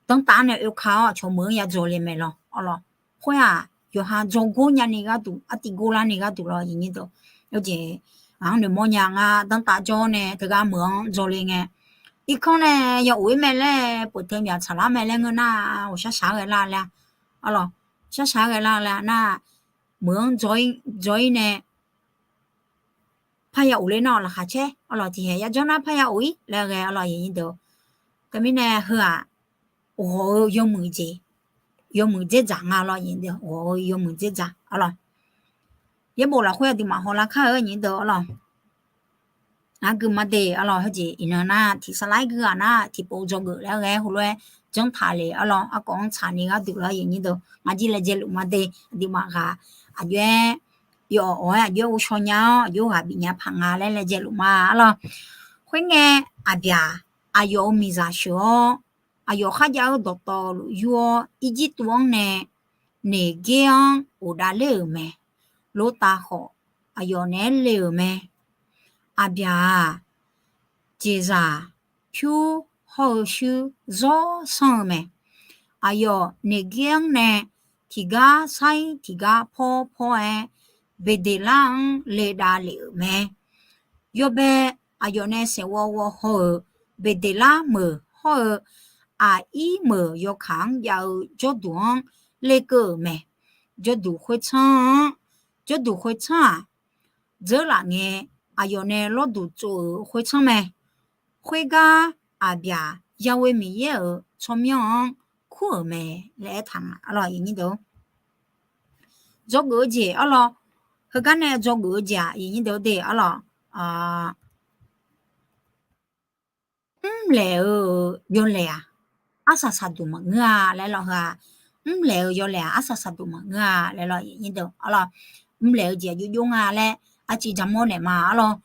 danrtav-anr nae oekar-awr aqcawq meuq-anr yadzaw le mae lawr. Arlawr, khoer-aq yawqha dzaw gor nyani gharduq, artiv gorlar ni gharduq lawr, aqyuif nyir deuq. Yawjeq ngaq-anr noeqmawr nya, ngar danrtav jawr nae teugar meuq-anr dzaw le ngae, irkanr nae ya of-ir mae laer, peuq teu myaq tsaqlar mae laer ngeur nar, ghawqshaq shaq-aer ghae lar laer, arlawr, shaq shaq-aer ghae lar laer nar, meuq-anr dzaw-ir nae parya of ler nar-awq laqkhaq caer arlawr, tiqhaeq yajawr nar parya of-ir laer ghae arlawr, aqyuif nyir deuq. Teumirnae heu-aq ghawq-eu yawmuiq jeq, yawmuiq dzerdzaq nga lawr, aqyuif nyir deuq, ghawq-eu yawmuiq dzerdzaq arlawr. Yaerbof lafkhoer aqduimaf hawlar kar-eu aqyuif nyir deuq arlawr. Aqgeu maqde arlawr, heujeq iqnan nar tiq saqlar-aer gui ghaq nar tiqpov dzawgeuf laer ghae-aer heulof-aer janr taq le arlawr, arkawv-anr tsaqni gharduq lawr, aqyuif nyir deuq. Ngaq jir laejae luf maqde, aqduimaf ghaq aqjox-aer yawf awq-aer aqjox-aer ghovshaw nya-awr aqjox ghaq bif nya paq nga laer laejae luf ma arlawr. Khoerngae, aqbyaq aqyawf-euq miqzaq sheuq-awr, aqyawf kharjav-eu dawqtawv luf yur-awr, Irjirtuv-anr nae Neqger-anr ghofdav ler-euq mae. Lortav khawf, aqyawf naeq-aer le-euq mae. Aqbyaq-aq, jeqzaq pyur hawr-eu shuir zawr sanr-eu mae. Aqyawf Neqger-anr nae tiqgar sair tiqgar pawr pawr-aer, Beqdeqlar-anr le dav lef-euq mae. Yawbae aqyawf nae saeqghawv ghawv haw-euq Beqdeqlar meuq hawr-eu Aqir meuq yawkaq-anr jav-eu jawrduq-anr lekeuv-euq mae. Jawrduq khoertsanr-anr, jawrduq khoertsanr-aq, dzeurlaf ngae, aqyawf nae lawrduq tsov-euq khoertsanr mae. Khoergar aqbyaq Yahweh Miqyaer-euq tsawrmyanr-anr kur-euq mae laer aertaq nga arlawr. Dzawgeuf-eu jeq arlawr, heugar nae dzawgeuf-eu jeq-aq, aqyuif aqnyir deuq de arlawr, mrlaeq-eu yawlaeq-aq, arsaq saqduq maqngeur-a laer lawr heu-aq, mrlaeq-eu yawlaeq-aq arsaq saqduq maqngeur-a laer lawr, arlawr, mrlaeq-eu jeq aqjox jov nga laer arciv jaqmawr naeq ma arlawr.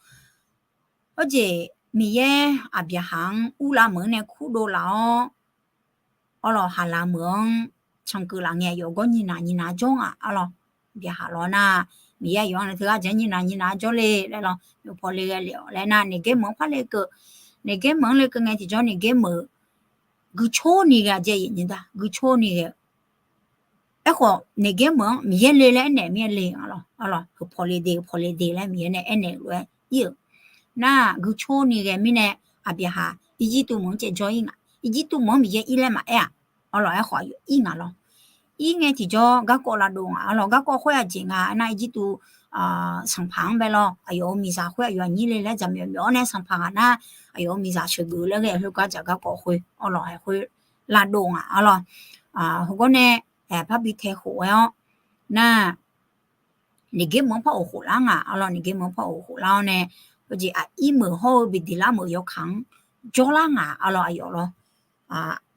Khoerjeq Miqyaer Aqbyaqhaq-anr urlav meuq-anr nae kurdov laf-awr, arlawr, haqlaq meuq-anr canqkeuv laf ngae, aqyawf gawr nyiq naq nyiq naq jawr nga arlawr. Aqbyaqhaq lawr nar, Miqyaer aqyawf-anr nae teugar jeq-anr nyiq naq nyiq naq jawr le laer lawr, yawpaw le ghae lef-awq laer nar, Neqger meuq-anr par lekeuv, Neqger meuq-anr lekeuv ngae tiqjawr Neqger meuq guiqcor ni ghae-a jeq, aqyuif aqnyir deuq, guiqcor ni ghae-eu. Aerkhawf Neqger meuq-anr Miqyaer le laer aernaeq mir-aer le nga lawr, arlawr, heupaw le de, heupaw le de laer Miqyaer nae aernaeq lof-aer ir-euq. Nar guiqcor ni ghae mirnae, Aqbyaqhaq Irjirtuv meuq-anr caev jawr ir nga. Irjirtuv meuq-anr Miqyaer ir laer maqaer-aq, arlawr, aerkhawf aqyawf ir nga lawr. Ir ngae tiqjawr garkawv lavdov nga arlawr, garkawv khoer aqjeq nga aernar, Irjirtuv sanqpaq-anr bae lawr, aqyawf-euq miqzaq khoer aqyawf aqnyir le laer dzaqmyawf myawf-awr nae sanqpaq ghaq nar, aqyawf-euq miqzaq sheuqgeuf laer ghae khoergar dzaq garkawv khoer arlawr, aer khoer lavdov nga arlawr. Heugar nae parbi tae khof-aer-awr nar, Neqger meuq-anr par of khof lar nga arlawr, Neqger meuq-anr par of khof lar-awr nae, heujeq Aqir meuq hawr-eu Beqdeqlar meuq yawkaq-anr jawrlar nga arlawr, aqyawf lawr.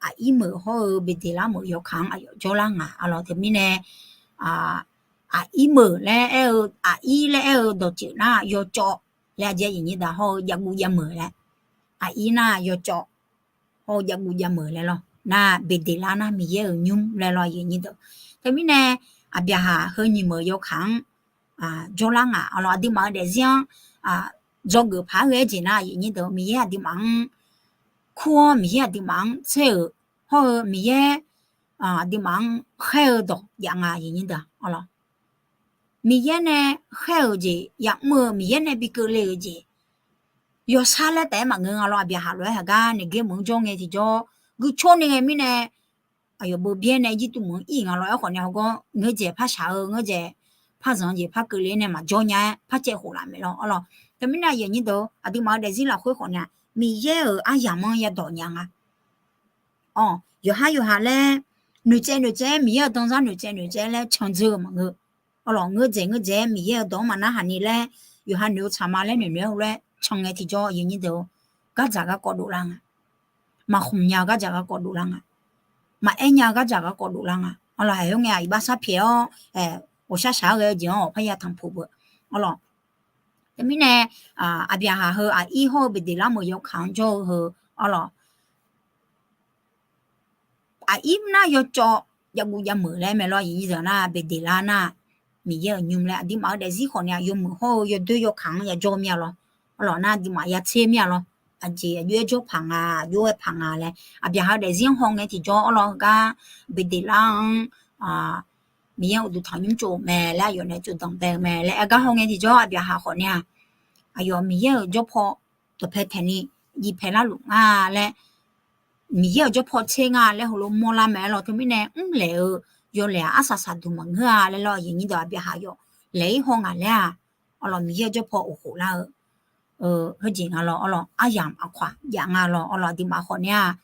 Aqir meuq hawr-eu Beqdeqlar meuq yawkaq-anr aqyawf jawrlar nga arlawr. Teumirnae Aqir meuq laer aer-eu, Aqir laer aer-eu dawqtsuif nar yawcawv laer, aqjeq aqyuif aqnyir deuq, hawr-eu javguv javmeuq laer, Aqir nar yawcawv, hawr-eu javguv javmeuq laer lawr. Nar Beqdeqlar nar Miqyaer-euq nymr laer lawr, aqyuif aqnyir deuq. Teumirnae Aqbyaqhaq heu nyiq meuq yawkaq-anr jawrlar nga arlawr, aqduimaf-euq daefzir-anr dzawgeuf paq-aer ghae-aer jeq nar, aqyuif aqnyir deuq, Miqyaer aqduimaf-anr kur-awr Miqyaer aqduimaf-anr tser-euq, hawr-eu Miqyaer aqduimaf-anr khaer-eu dawq jav nga, aqyuif aqnyir deuq arlawr. Miqyaer nae khaer-euq jeq, yamr-eu Miqyaer nae bi keuvle-euq jeq, yawshar laer taef-aer maqngeur nga lawr. Aqbyaqhaq lof-aer haqgar Neqger meuq-anr jawr ngae tiqjawr guiqcor ni ghae mirnae, aqyawf beu byaer nae Irjirtuv meuq-anr ir nga lawr. Aerkhawf nae hawgawr ngeur dzaeq par shaq-eu, ngeur dzaeq par zanq-eu jeq par keuvle nae maqjawr nya-aer par caev khof laf mae lawr arlawr. Teumirnae aqyuif aqnyir deuq, aqduimaf-euq daefzir lafkhoer khawf nae-aq, Miqyaer-euq aryamq-anr yadawq nya nga. Awq, yawqhar yawqha laer noeqtsaev noeqtsaev-aer, Miqyaer-euq danzar noeqtsaev noeqtsaev laer candzeur-eu maqngeur. Arlawq, ngeur dzaeq ngeur dzaeq-aer Miqyaer-euq dawq-anr maqnarhaq ni laer, yawqha noeq-eu tsaq ma laer noeq noeq-aer hawr laer can ngae tiqjawr, aqyuif aqnyir deuq-or, gardzaq garkawv dovlar nga. Maqkhmq nya-eu gardzaq garkawv dovlar nga. Maqaer nya-eu gardzaq garkawv dovlar nga. Arlawq, haiq khoerngae-aq iqbax sharpyaeq-awr, ghawqshar shaq-aer ghae-eu jeq-anr awq parya tanqpuq beu. Arlawq, teumirnae Aqbyaqhaq heu Aqir hawr-eu Beqdeqlar meuq yawkaq-anr jawr-eu heu, arlawq, Aqir nar yawcawv javguv javmeuq laer mae lawr, aqyuif aqnyir deuq, nar Beqdeqlar nar Miqyaer-euq nymr laer, aqduimaf-euq daefzir khawf nae-aq yawmuiq hawr-eu yawdoer yawkaq-anr yajawr mir-a lawr. Arlawq, nar aqduimaf yatsir mir-a lawr. Aqjeq aqjox-aer jawr paq nga, aqjox-aer paq nga laer, Aqbyaqhaq-eu daefzir-anr haw ngae tiqjawr arlawq, gar Beqdeqlar-anr Miqyaer-euq uqduq tanqnymr tsov-euq mae laer, aqyawf nae tsov danqbae-eu mae laer aer gar haw ngae tiqjawr, Aqbyaqhaq khawf nae-aq, aqyawf Miqyaer-euq jawrpaw dawqpae taeqni jiv paelar luf nga laer, Miqyaer-euq jawrpaw tser nga laer heulof mawrlar mae lawr. Teumirnae mrlaeq-eu yawlaeq-aq arsaq saqduq maqngeur-a laer lawr, aqyuif aqnyir deuq, Aqbyaqhaq yawf laeq-ir haw ngaq laer-aq, arlawq, Miqyaer-euq jawrpaw of khof lar-eu heujeq nga lawr. Arlawq, aryamq aqkawq-aq jav nga lawr. Arlawq, aqduimaf khawf nae-aq,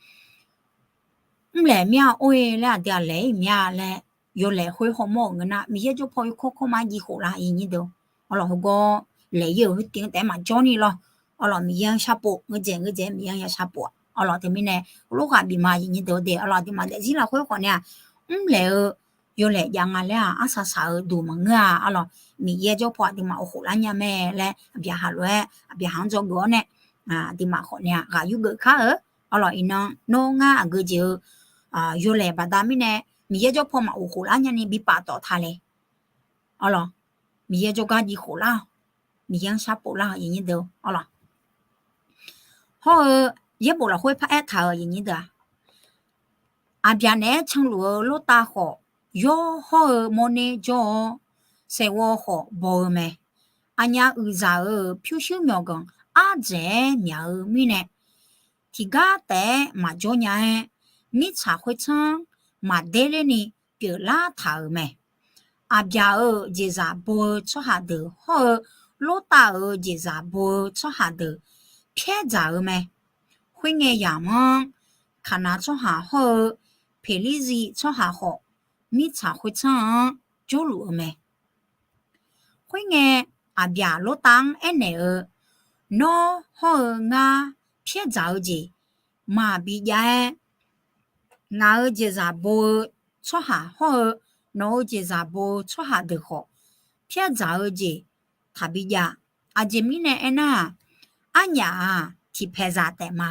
mrlaeq mir-a or-e laer, aqdui-aq laeq-ir mir-a laer, yawlaeq khoer hawmawr-euq ngeur nar, Miqyaer jawrpaw yawkawr kawr ma jiv khof lar, aqyuif aqnyir deuq. Arlawq, heugar laeq-ir-euq khoer tiv-anr taef-aer maqjawr ni lawr. Arlawq, Miqyaer-anr sharpov, ngeur dzaeq ngeur dzaeq-aer Miqyaer-anr ya sharpov-aq. Arlawq, teumirnae heulof ghaq bif ma, aqyuif aqnyir deuq-or de. Arlawq, aqduimaf daefzir lafkhoer khawf nae-aq, mrlaeq-eu yawlaeq jav nga laer-aq, arsaq saq-eu duq maqngeur-a. Arlawq, Miqyaer jawr paw aqduimaf of khof lar nya mae laer Aqbyaqhaq lof-aer Aqbyaqhaq-anr dzawgeuf-awr nae, aqduimaf khawf nae-aq ghaq yurgeuf kar-eu. Arlawq, iqnan nawr ngar aqgeu jeq-eu yawlaeq baqda mirnae Miqyaer jawr paw maq of khof lar nyani bi paftawf ta le. Arlawq, Miqyaer jawrgar jiv khof lar-awq. Miqyaer-anr sharpov lar-awq, aqyuif aqnyir deuq. Arlawq, hawr-eu yaerbof lafkhoer paraer taq-euq aqyuif aqnyir deuq-aq, Aqbyaq naeq-aer canluf-eu Lortav khawf, yawr hawr-eu mawrner jawr-awr, saeqghawv khawf baw-eu mae. Aqnyaf uiqzaq-euq pyurshuir myawqganq ardzaeq-aer myaq-eu mirnae, tiqgar taef-aer maqjawr nya-aer, mirtsaq khoertsanr maqder lerni pyeuflar taq-euq mae. Aqbyaq-euq jeqzaq bo-eu tsawrhaq deuq hawr-eu Lortav-euq jeqzaq bo-eu tsawrhaq deuq pyaer dzaq-eu mae. Khoerngae yamq-anr Kaqnav tsawrhaq hawr-eu Peqlirziv tsawrhaq khawf, mirtsaq khoertsanr-anr jawrluf-eu mae. Khoerngae, Aqbyaq Lortav-anr aernaeq-eu, Nawr hawr-eu ngar pyaer dzaq-eu jeq maqbi jav-aer, ngaq-euq jeqzaq bo-eu tsawrhaq hawr-eu nawq-euq jeqzaq bo-eu tsawrhaq deuq khawf, pyaer dzaq-eu jeq taqbi jav. Aqjeq mirnae aernar-aq, arnyaf-aq tiqpaeqzaq taef ma.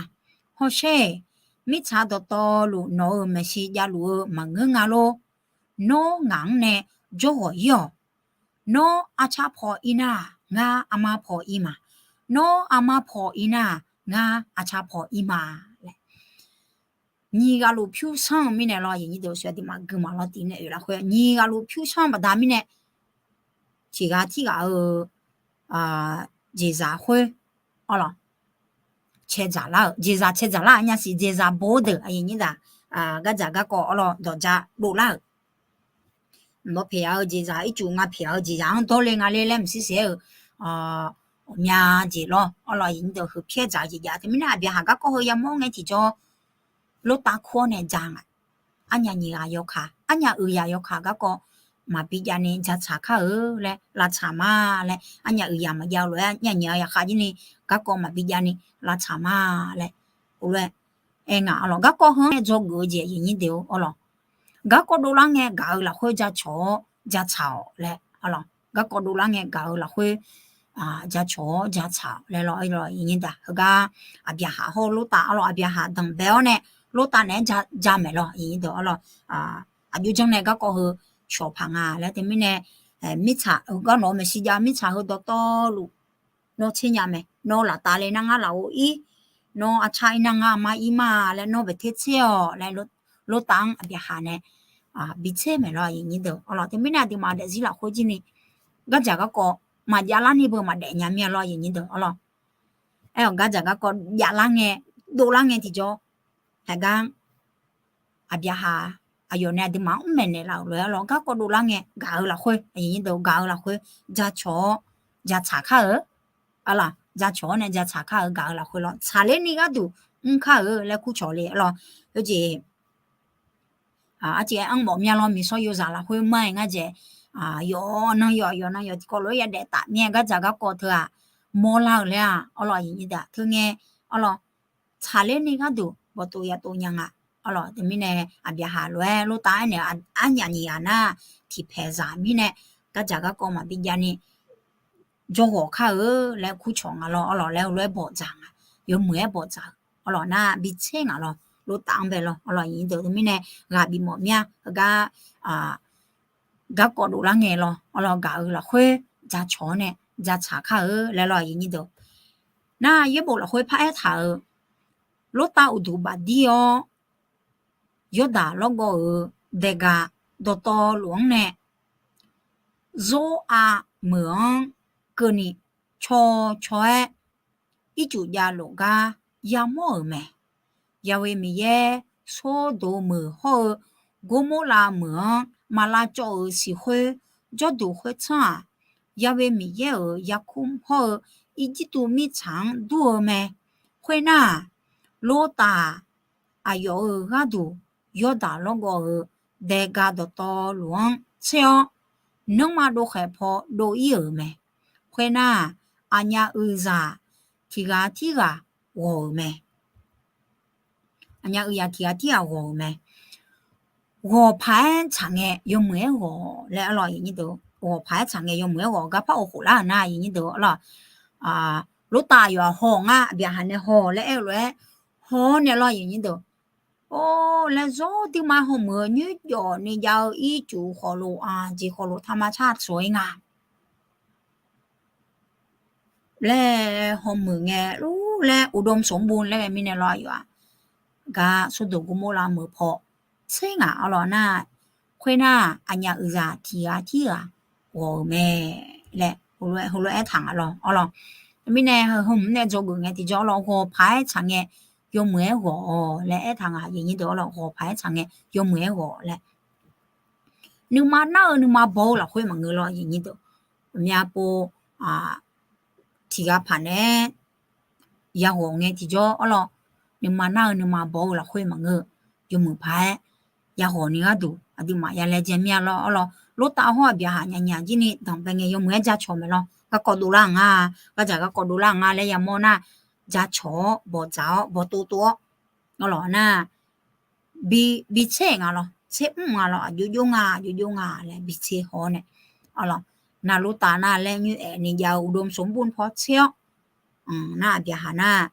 Hawsher-eq, mirtsaq dawqtawvluf nawq-euq maeqshi javluf-eu maqngeur nga lor. Nawr ngaq-anr nae jawrghawq ir-awq. Nawr arcar paw ir nar-aq, ngar armar paw ir ma. Nawr armar paw ir nar-aq, ngar arcar paw ir ma laer. Nyiq ghaq luf pyur sanr-eu mirnae lawr, aqyuif aqnyir deuq, aqduimaf guiqlanq lawr tif nae oeq lafkhoer nyiq ghaq luf pyur sanr baqda mirnae, tiqghaq tirghaq-eu jeqzaq khoer, arlawq, caedzaq lar-euq, jeqzaq caedzaq lar-euq nya siq, jeqzaq bo-eu deuq aqyuif aqnyir deuq, gardzaq garkawv arlawq dawqja dovlar-euq. Nawq pyaeq-a-eu jeqzaq ircuf nga pyaeq-a-eu jeqzaq-anr dawrle nga ler laer maqshir saef-aer-euq, ghawqmya jeq lawr, arlawq, aqyuif aqnyir deuq, heu pyaer dzaq-eu jeq jav. Teumirnae Aqbyaqhaq garkawv heu yamawr ngae tiqjawr, Lortav kur-awr nae ja nga. Arnyaf nyiq ghaq yawkaq, arnyaf uiqyaq yawkaq garkawv maqbi jav ni jatsaq kar-eu laer lavtsaq ma laer, arnyaf uiqyaq maqjav-eu lof-aer arnyaf nyiq ghaq yaqkhav jir ni garkawv maqbi jav ni lavtsaq ma laer, heulof-aer aer nga, arlawq. Garkawv heu-anr nae dzawgeuf-eu jeq aqyuif aqnyir deuq-or, arlawq, garkawv dovlar ngae gaq-eu lafkhoer jacawq-awr jatsaq-awq laer, arlawq, garkawv dovlar ngae gaq-eu lafkhoer jacawq-awr jatsaq-awq laer lawr, aqyuif aqnyir deuq. Heugar Aqbyaqhaq hawr-eu Lortav, arlawq, Aqbyaqhaq danqbae-awr nae Lortav naeq-aer ja, jamaeq lawr, aqyuif aqnyir deuq, arlawq, aqjox janr nae garkawv heu cawq paq nga laer teumirnae, mirtsaq heugar nawq-euq maeqshi jav-eu mirtsaq heu dawqtawvluf nawr tser nya mae. Nawr laftav le nar ngar lafov ir, nawr arcar ir nar ngar armar ir ma laer nawr baeq ter tser-awq laer Lortav-anr Aqbyaqhaq nae bi tser maeq lawr, aqyuif aqnyir deuq, arlawq. Teumirnae aqduimaf daefzir lafkhoer jir ni gardzaq garkawv maqjav lar ni beu maqdaef nya mir-a lawr, aqyuif aqnyir deuq, arlawq. Aer-awq, gardzaq garkawv javlar ngae, dovlar ngae tiqjawr, heugar Aqbyaqhaq aqyawf nae aqduimaf-anr mr maeqnaeq laf-euq lof-aer, arlawq, garkawv dovlar ngae gaq-eu lafkhoer, aqyuif aqnyir deuq, gaq-eu lafkhoer jacawq-awr jatsaq kar-eu, arlawq, jacawq-awr nae jatsaq kar-eu gaq-eu lafkhoer lawr, tsaqler ni gharduq mr kar-eu laer kurcawq le, arlawq. Khoerjeq arciv-aer anr mawf mya lawr, miqsawr yozaq lafkhoer mar-aer ngar dzaeq, yawqnan yawq yawqnan yawq tiqkawv lof-aer yadaef taf mir-aer gardzaq garkawv teu-aq mawrlar-euq laer-aq, arlawq, aqyuif aqnyir deuq, teungae, arlawq, tsaqler ni gharduq bawqtov yatov nya nga, arlawq. Teumirnae Aqbyaqhaq lof-aer Lortav aernaeq-eu, arnyaf nyiq ghaq nar tiqpaeqzaq mirnae gardzaq garkawv maqbi jav ni jawrghawq kar-eu laer kurcawq nga lawr, arlawq, laer heulof-aer bawqdzaq nga, yawmuiq-aer bawqdzaq-eu, arlawq, nar bi tser nga lawr, Lortav-anr bae lawr, arlawq, aqyuif aqnyir deuq. Teumirnae ghaq bifmawf mir-a, heugar garkawv dovlar ngae lawr, arlawq, gaq-eu lafkhoer jacawq-awr nae jatsaq kar-eu laer lawr, aqyuif aqnyir deuq. Nar yaerbof lafkhoer paraer taq-euq Lortav uqduq bafdir-awr, Yawrdaq lawrgawv-euq daega dawqtawvluf-anr nae Zor-a meuq-anr keuvni caw caw-aer ircuf javlof gar yamawr-euq mae. Yawe Miqyaer Sordoq meuq hawr-eu Gormorlav meuq-anr maq lavcawv-euq siq khoer jawrduq khoertsanr-aq, Yawe Miqyaer-euq yarkmr hawr-eu Irjirtuv mirtsaq-anr dur-eu mae. Khoernar-aq, Lortav-aq, aqyawf-euq gharduq Yawrdaq lawrgawv-euq daega dawqtawvluf-anr tser-awr, nanrma dovkhaeq paw dov ir-euq mae. Khoernar-aq, aqnyaf uiqzaq tiq ghaq tirghaq ghawq-euq mae. Aqnyaf uiqzaq tiq ghaq tirghaq ghawq-euq mae. ghawq paq-aer tsaq ngae yawmuiq-aer ghawq laer arlawq, ghawq paq-aer tsaq ngae yawmuiq-aer ghawq. Garpar of khof lar-euq nar, arlawq, Lortav aqyawf-aq haw ngar, aqbyaqhaq nae haw laer aer-eu lof-aer haw-awr nae arlawq, or laer zawr duima hawmuiq-eu nymrjawf ni jav-eu ircuf khawf lof, aqjeq khawf lof taqma car tsoq-ir nga laer hawmuiq ngae, lur laer uqdov smq bun laer ghae mirnae lawr, aqyawf-aq gar Sordoq Gormorlav meuq paw tser ngaq arlawq nar, khoernar, aqnyaf uiqzaq tiq ghaq tir ghaq ghawq-euq mae laer heulof-aer taq nga lawr arlawq. Teumirnae heu hmq nae dzawgeuf ngae tiqjawr arlawq, ghawq paq-aer tsaq ngae yawmuiq-aer ghawq-awq laer aertaq nga, aqyuif aqnyir deuq arlawq, ghawq paq-aer tsaq ngae yawmuiq-aer ghawq laer. Nuima nar-eu nuima baw-eu lafkhoer maqngeur lawr, aqyuif aqnyir deuq. Ghawqmya pov tiq ghaq paq naeq-aer yaghawq ngae tiqjawr arlawq, nuima nar-eu nuima baw-eu lafkhoer maqngeur, yawmuiq paq-aer yaghawq ni gharduq aqduimaf ya laejae mir-a lawr arlawq. Lortav hawr aqbyaqhaq nyanyaq jir ni danqbae ngae yawmuiq-aer jacawq maeq lawr. Garkawv dovlar-euq nga, gardzaq garkawv dovlar-euq nga laer yamawr nar, jacawq-awr bawqdzaq-awr bawqtov tov-awr arlawq nar, bi tser nga lawr, tser mr nga lawr, aqjox jox nga, aqjox jox nga laer bi tser haw-awr nae arlawq. Nar Lortav nar laer nymr aef ni jav-eu uqdov smq bun paw tser-awr, nar aqbyaqhaq nar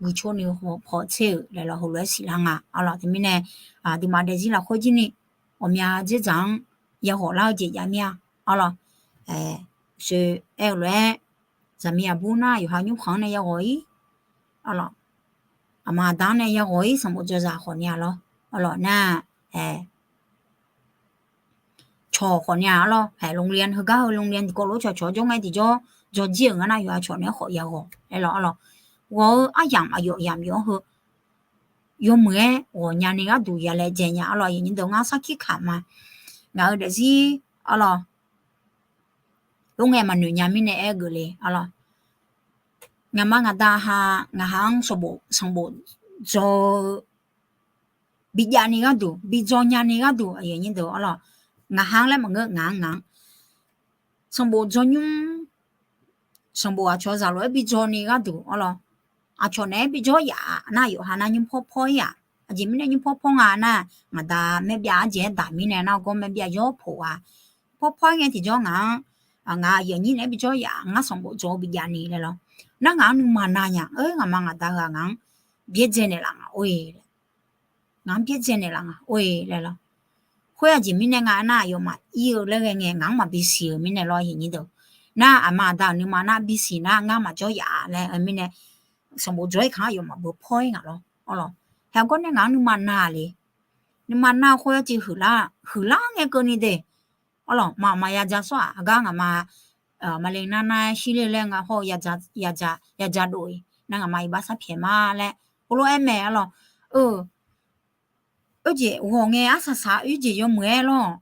guiqcawr ni paw tser-euq laer lawr, heulof-aer siqlar nga arlawq. Teumirnae aqduimaf daefzir lafkhoer jir ni ghawqmya dzerdzaq-anr yaghawq lar-eu jeq jav mir-a arlawq. Soe aer-eu lof-aer, zaqmiq aqbur nar yawqha nymrkhanq-anr nae yaghawq-ir arlawq, aqma aqda-anr nae yaghawq-ir sanqbof dzawzaq khawf ni-a lawr arlawq nar, cawq khawf ni-a arlawq, โรงเรียน heugar heu โรงเรียน tiqkawv lof cawqcawq jawr ngae tiqjawr dzawrjir-euq nga nar yawqha cawq naeq-aer khawf yaghawq laer lawr arlawq. Ghawq-eu aryamq aqyawf yamq yawf-anr heu yawmuiq-aer ghawq nyani gharduq ya laejae nya arlawq, aqyuif aqnyir deuq. Ngar sarkir kaq ma, ngaq-euq daefzir arlawq, lof ngae maqnoeq nya mirnae aer geufle arlawq. Ngaqma ngaqda ha, ngaqha-anr sanqbof dzaw-eu bijav ni gharduq, bi dzaw nya ni gharduq, aqyuif aqnyir deuq arlawq, ngaqha-anr laer maqngeur, ngaq-anr ngaq-anr sanqbof dzaw nymr, sanqbof aqcawq zaqlof-aer bi dzaw ni gharduq arlawq, aqcawq naeq-aer bi jawr yaf nar yawqha nar nymr pawr pawr-ir-aq. Aqjeq mirnae nymr pawr pawr nga nar, ngaqda maer byav arjeq-aer daq mirnae nar gawr maer byav yawr poq-a. Pawr pawr-aer ngae tiqjawr ngaq-anr, ngaq aqyuif aqnyir naeq-aer bi jawr yaf, ngar sanqbof dzaw-eu bijav ni laer lawr. Nar ngaq-anr nuima na nya, ngaqma ngaqda heu-aq ngaq-anr byaerdzae naeqlaf nga or-e laer, ngaq-anr byaerdzae naeqlaf nga or-e laer lawr. Khoer aqjeq mirnae nga nar aqyawfmaf ir-eu laer ghae ngae ngaq-anr maqbi siq-euq mirnae lawr, aqyuif aqnyir deuq. Nar aqma aqda-euq nuima nar bisiq nar ngar maqjawr yaf laer mirnae, sanqbof dzaw-ir kaq-anr aqyawfmaf beu pawr-ir ngaq lawr arlawq. Haeq gawr nae ngaq-anr nuima na le. Nuima nar khoer-aer civ huiqlar, huiqlar ngae keuvni de arlawq, maqmaq ya dza sawr-aq, aqgar ngaqma maqle nar nar shirler laer nga hawr-eu ya dza dov-iq nar ngaqma iqbax sar pyaeq ma laer heulof-aer mae arlawq. Oe, oerjeq ghawq ngae arsaq saq oerjeq yawmuiq-aer lawr.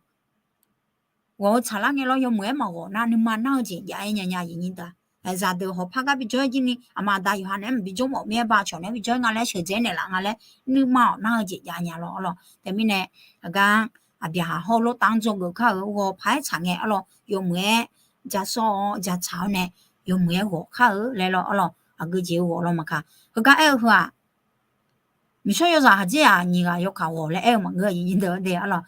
Ghawq-eu tsaqlar ngae lawr yawmuiq-aer maqghawq nar nuima nar-eu jeq jav-aer nya nya, aqyuif aqnyir deuq. Zaqdeuq hawqpar gar bi jawr-aer jir ni aqma aqda yawqha naeq-aer maqbi jawr mawf mir-aer ba cawq naeq-aer bi jawr-aer nga laer sheuqdzae naeqlaf nga laer nuima-awq nar-eu jeq jav nya lawr arlawq. Teumirnae aqgar-anr aqbyaqhaq hawr Lortav-anr dzawgeuf kar-euq ghawq paq-aer tsaq ngae arlawq yawmuiq-aer ja sawr-awr ja tsaq-awr nae yawmuiq-aer ghawq kar-eu laer lawr arlawq. Aqgeu jeq-eu ghawq lawr maqkaq. Heugar aer-eu heu-aq, miqshawr yawzaq khaqdzerzaq nyiq ghaq yawkaq ghawq laer aer-eu maqngeur, aqyuif aqnyir deuq-a de arlawq.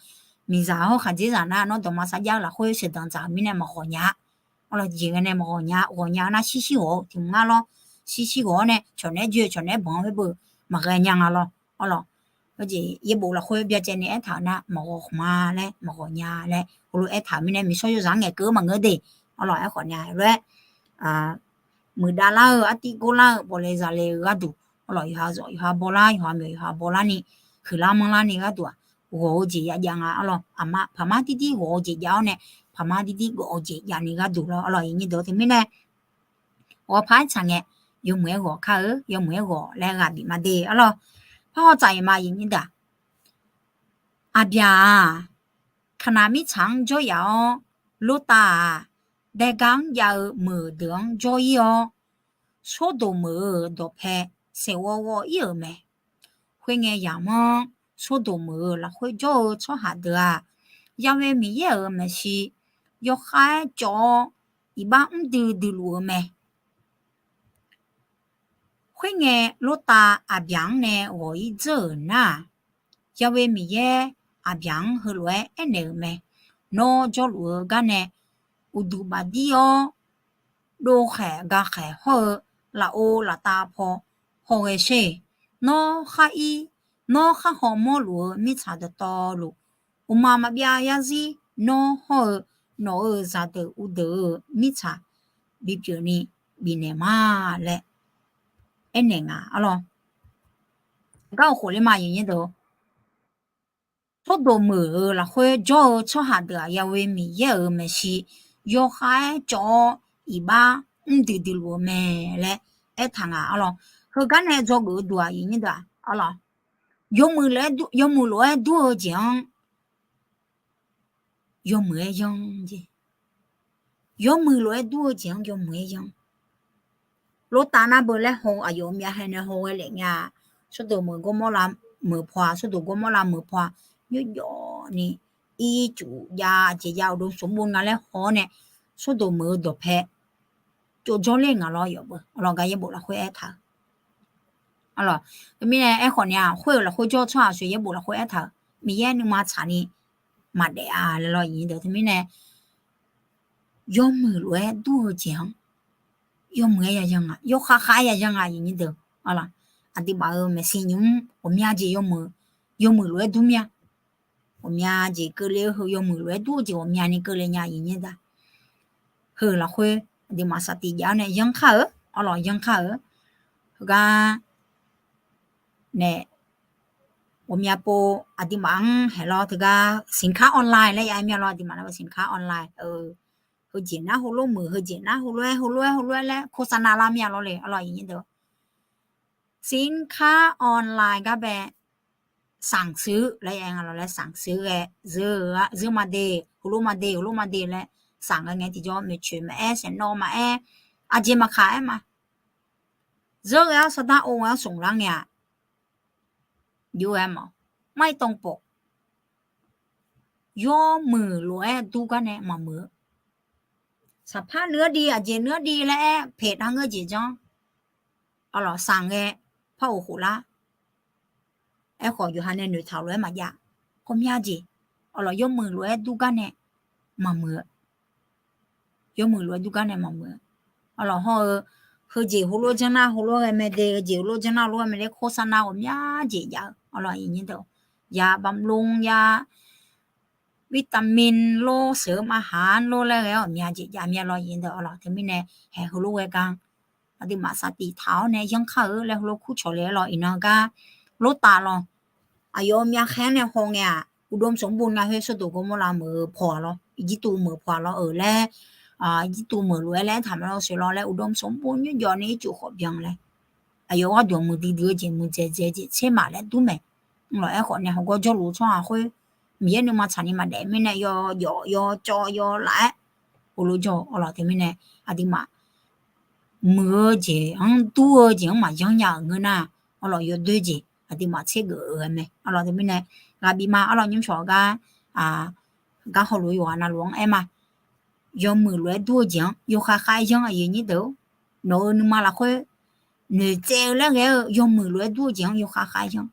Miqzaq hawr khaqdzerzaq nar nawr dawqma sarjax-eu lafkhoer sheuqdanq dzaq-euq mirnae maqghawq nya-a arlawq. Jeq ghae nae maqghawq nya, ghawq nya-eu nar shirshir ghawq-eu tiq mq ngar lawr. Shirshir ghawq-awr nae cawq naeq-aer joe-eu cawq naeq-aer banq-anr khoer beu maqghae nya nga lawr arlawq. Oerjeq yaerbof lafkhoer byacaevni aertaq-eu nar maqghawq khmq-a laer maqghawq nya laer heulof aertaq-euq mirnae miqshawr yawzaq-anr ngaeqkeuv-eu maqngeur de arlawq. Aerkhawf nya lof-aer muiqdav lar-eu artiv gor lar-eu bawqle zaqle-eu gharduq arlawq, yawqha zawq yawqha bawlar, yawqha myawq yawqha bawlar ni huiqlar manrlar ni gharduq-aq, ghawq-eu jeq ya jav nga arlawq. Aqma paqmar dirdir ghawq-eu jeq jav-awr nae paqmar dirdir gawq-eu jeq javni gharduq lawr arlawq, aqyuif aqnyir deuq. Teumirnae ghawq paq-aer tsaq ngae yawmuiq-aer ghawq kar-eu, yawmuiq-aer ghawq laer ghaq bif ma de arlawq. Parhaw tsaf-iq ma, aqyuif aqnyir deuq-aq, aqbyaq-aq, Kaqnaq mirtsaq-anr jawryaf-awr, Lortav-aq, daega-anr jav-eu meuq deuq-anr jawr-ir-awr, Sordoq meuq-euq dawqpae saeqghawv ghawv-ir-euq mae. Khoerngae yamq-anr Sordoq meuq-euq lafkhoer jawr-eu tsawrhaq deuq-aq, Ya'we Miqyaer-euq maeqshi yawkhav-aer cawv-awr, iqbax mrdui duiluf-eu mae. Khoerngae, Lortav aqbyaq-anr nae ghawq-ir dzeur-euq nar-aq, Ya'we Miqyaer Aqbyaq-anr heulof-aer aernaeq-euq mae. Nawr jawrluf-eu gar nae uqduq bafdir-awr, dovkhaeq gakhaeq hawr-eu lafov laftav paw hawghae sher. Nawr khar ir, nawr khar haw mawrluf-eu mirtsaq dawqtawvluf, uqma maqbyav yarzir nawr hawr-eu nawq-euq zaqdeuq uvdeuq-euq mirtsaq bipyeuf ni bifnaeq ma laer aernaeq nga arlawr. Gar-eu khof ler ma aqyuif nyir deuq. Tsawrdoq meuq-euq lafkhoer jawr-eu tsawrhaq deuq-aq, Yahweh Miqyaer-euq maeqshi yawkhav-aer cawv-awr iqbax mr duidui luf-eu mae laer aertaq nga arlawr. Heugar nae dzawgeuf-eu duq-aq, aqyuif nyir deuq-aq arlawr, yawmuiq lof-aer dur-eu jeq-anr yawmuiq-aer yanr jeq. Yawmuiq lof-aer dur-eu jeq-anr yawmuiq-aer yanr. Lortav nar beu laer haw-eu aqyawf myav hae nae hawghae lef nya-a. Sawrdoq meuq Gawrmawrlav meuq paw-aq, Sawrdoq Gawrmawrlav meuq paw-aq, nymrjawf ni ircuf jav aqjeq jav uqdov smq bov nga laer haw-awr nae, Sawrdoq meuq-eu dawqpae tsovjawr ler nga lawr yawf beu arlawr. Gar yaerbof lafkhoer aertaq-eu arlawr. Teumirnae aerkhawf ni-aq, khoer-euq lafkhoer jawr-eu tsawrhaq sheuq yaerbof lafkhoer aertaq-euq Miqyaer nuima tsaqni maqdaef-a laer lawr, aqyuif nyir deuq. Teumirnae yawmuiq lof-aer dur-eu jeq-anr yawmuiq-aer yayan nga, yawkhav khav-aer yayan nga, aqyuif nyir deuq arlawr. Aqduimaf-euq maeqshi nymq-mr ghawqmya jeq yawmuiq, yawmuiq lof-aer dur mir-a. Ghawqmya jeq keuvle-eu heu yawmuiq lof-aer dur-eu jeq ghawqmyani keuvle nya, aqyuif nyir deuq. Heu lafkhoer aqduimaf saftif jav-awr nae yanr kar-eu arlawr, yanr kar-eu. Heugar nae ghawqmya pov aqduimaf-anr haeq lawr, teugar สินค้าออนไลน์ laer ya-aer mir-a lawr, aqduimaf nar-eu สินค้าออนไลน์ heujeq nar heulof muiq, heujeq nar heulof-aer heulof-aer heulof-aer laer โฆษณา lar mir-a lawr le arlawr, aqyuif nyir deuq. สินค้าออนไลน์ gar bae สั่งซื้อ laer ya-aer nga lawr laer สั่งซื้อ ghae zeur-eu-a, zeur ma de, heulof ma de, heulof ma de laer สั่ง ghae ngae tiqjawr maeqtsoeq maqaer, saeqnawv maqaer, aqjeq maqkaq-aer ma. Zeur ghae-awr sardar or ghae-awr smq lar ngae-aq, jov-aer mawf, ไม่ต้องปก yawmuiq lof-aer dur gar nae maqmuiq-eu. Saqpar nuiq-anr di, aqjeq nuiq-anr di laer aer peq dar ngeur jeq janr. Arlawq, sanq ghae par of khof lar. Aerkhawf yawqha nae noeqtaq-euq lof-aer maqjav. Ghawqmya jeq, arlawq, yawmuiq lof-aer dur gar nae maqmuiq-eu. Yawmuiq lof-aer dur gar nae maqmuiq-eu. Arlawq, hawr-eu, heujeq heulof janr nar heulof ghae mae de, heujeq heulof janr nar heulof ghae mae de, โฆษณา ghawqmya jeq jav-eu. Arlawq, aqyuif nyir deuq, ya บำรุง ya vitamin lor, seuq-eu maqha lor laer ghae-awr ghawqmya jeq jav mir-a lawr, aqyuif nyir deuq. Arlawq, teumirnae haeq heulof ghae gar aqduimaf saftif taq-awr nae yanr kar-eu laer heulof kur cawq le-aer lawr, iqnan gar lortav lawr. Aqyawf-euq myavkhaer-anr nae haw ngae-aq, uqdov smq bov nga khoer, Sawrdoq Gawrmawrlav meuq-eu paw-aq lawr, Irjirtuv meuq paw-aq lawr-euq laer, Irjirtuv meuq lof-aer laer aertaq ma lawr, sheuq lawr laer uqdov smq bov nymrjawf ni ircuf khawf byan laer, aqyawf gharduq muiqdui dui-eu jeq, muiqdzaeq dzaeq jeq tser maq laer dur mae. Arlawq, aerkhawf nae hawqgawr jawrluf-eu tsawrhaq khoer, Miqyaer nuima tsaqni maqdaef mirnae, yawjawf yawcawv yawlaf-aer heulof jawr-eu. Arlawq, teumirnae aqduimaf muiq-eu jeq-anr dur-eu jeq-anr maqyanr nya-euq ngeur nar, arlawq, yawdoer jeq aqduimaf tsergeuf-eu mae. Arlawq, teumirnae ghaq bif ma. Arlawq, nymrshawq gar, gar hawluf-eu yawqghaq navluf-anr aer ma. Yawmuiq lof-aer dur-eu jeq-anr yawkhav khav-aer yanr, aqyuif nyir deuq-or. Nawq-euq nuima lafkhoer noeqtsaev-eu laer ghae-eu yawmuiq lof-aer dur-eu jeq-anr yawkhav khav-aer yanr.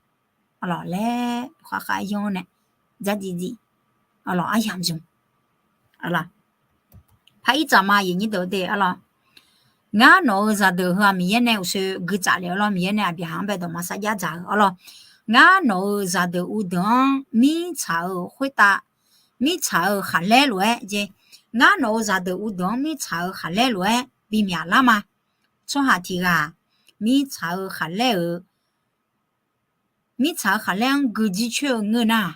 Arlawq, laer yawkhav khav-aer yanr-awr nae, dzardziv dziv, arlawq, aryamq zmq. Arlawq, par ir tsaf ma, aqyuif nyir deuq-eu de. Arlawq, ngar nawq-euq zaqdeuq heu-aq, Miqyaer nae uqshoe guitsaf lef-eu lawr, Miqyaer nae Aqbyaqhaq-anr bae dawqma sarjax dzaq-eu. Arlawq, ngar nawq-euq zaqdeuq uvdeuq-anr mirtsaq-euq khoertav, mirtsaq-euq khaqlaer lof-aer jeq, ngar nawq-euq zaqdeuq uvdeuq-anr mirtsaq-euq khaqlaer lof-aer bimyaq lar ma. Tsawrhaq tiq ghaq mirtsaq-euq khaqlaer-euq mirtsaq-euq khaqlaer-anr guijir coer-eu ngeur nar,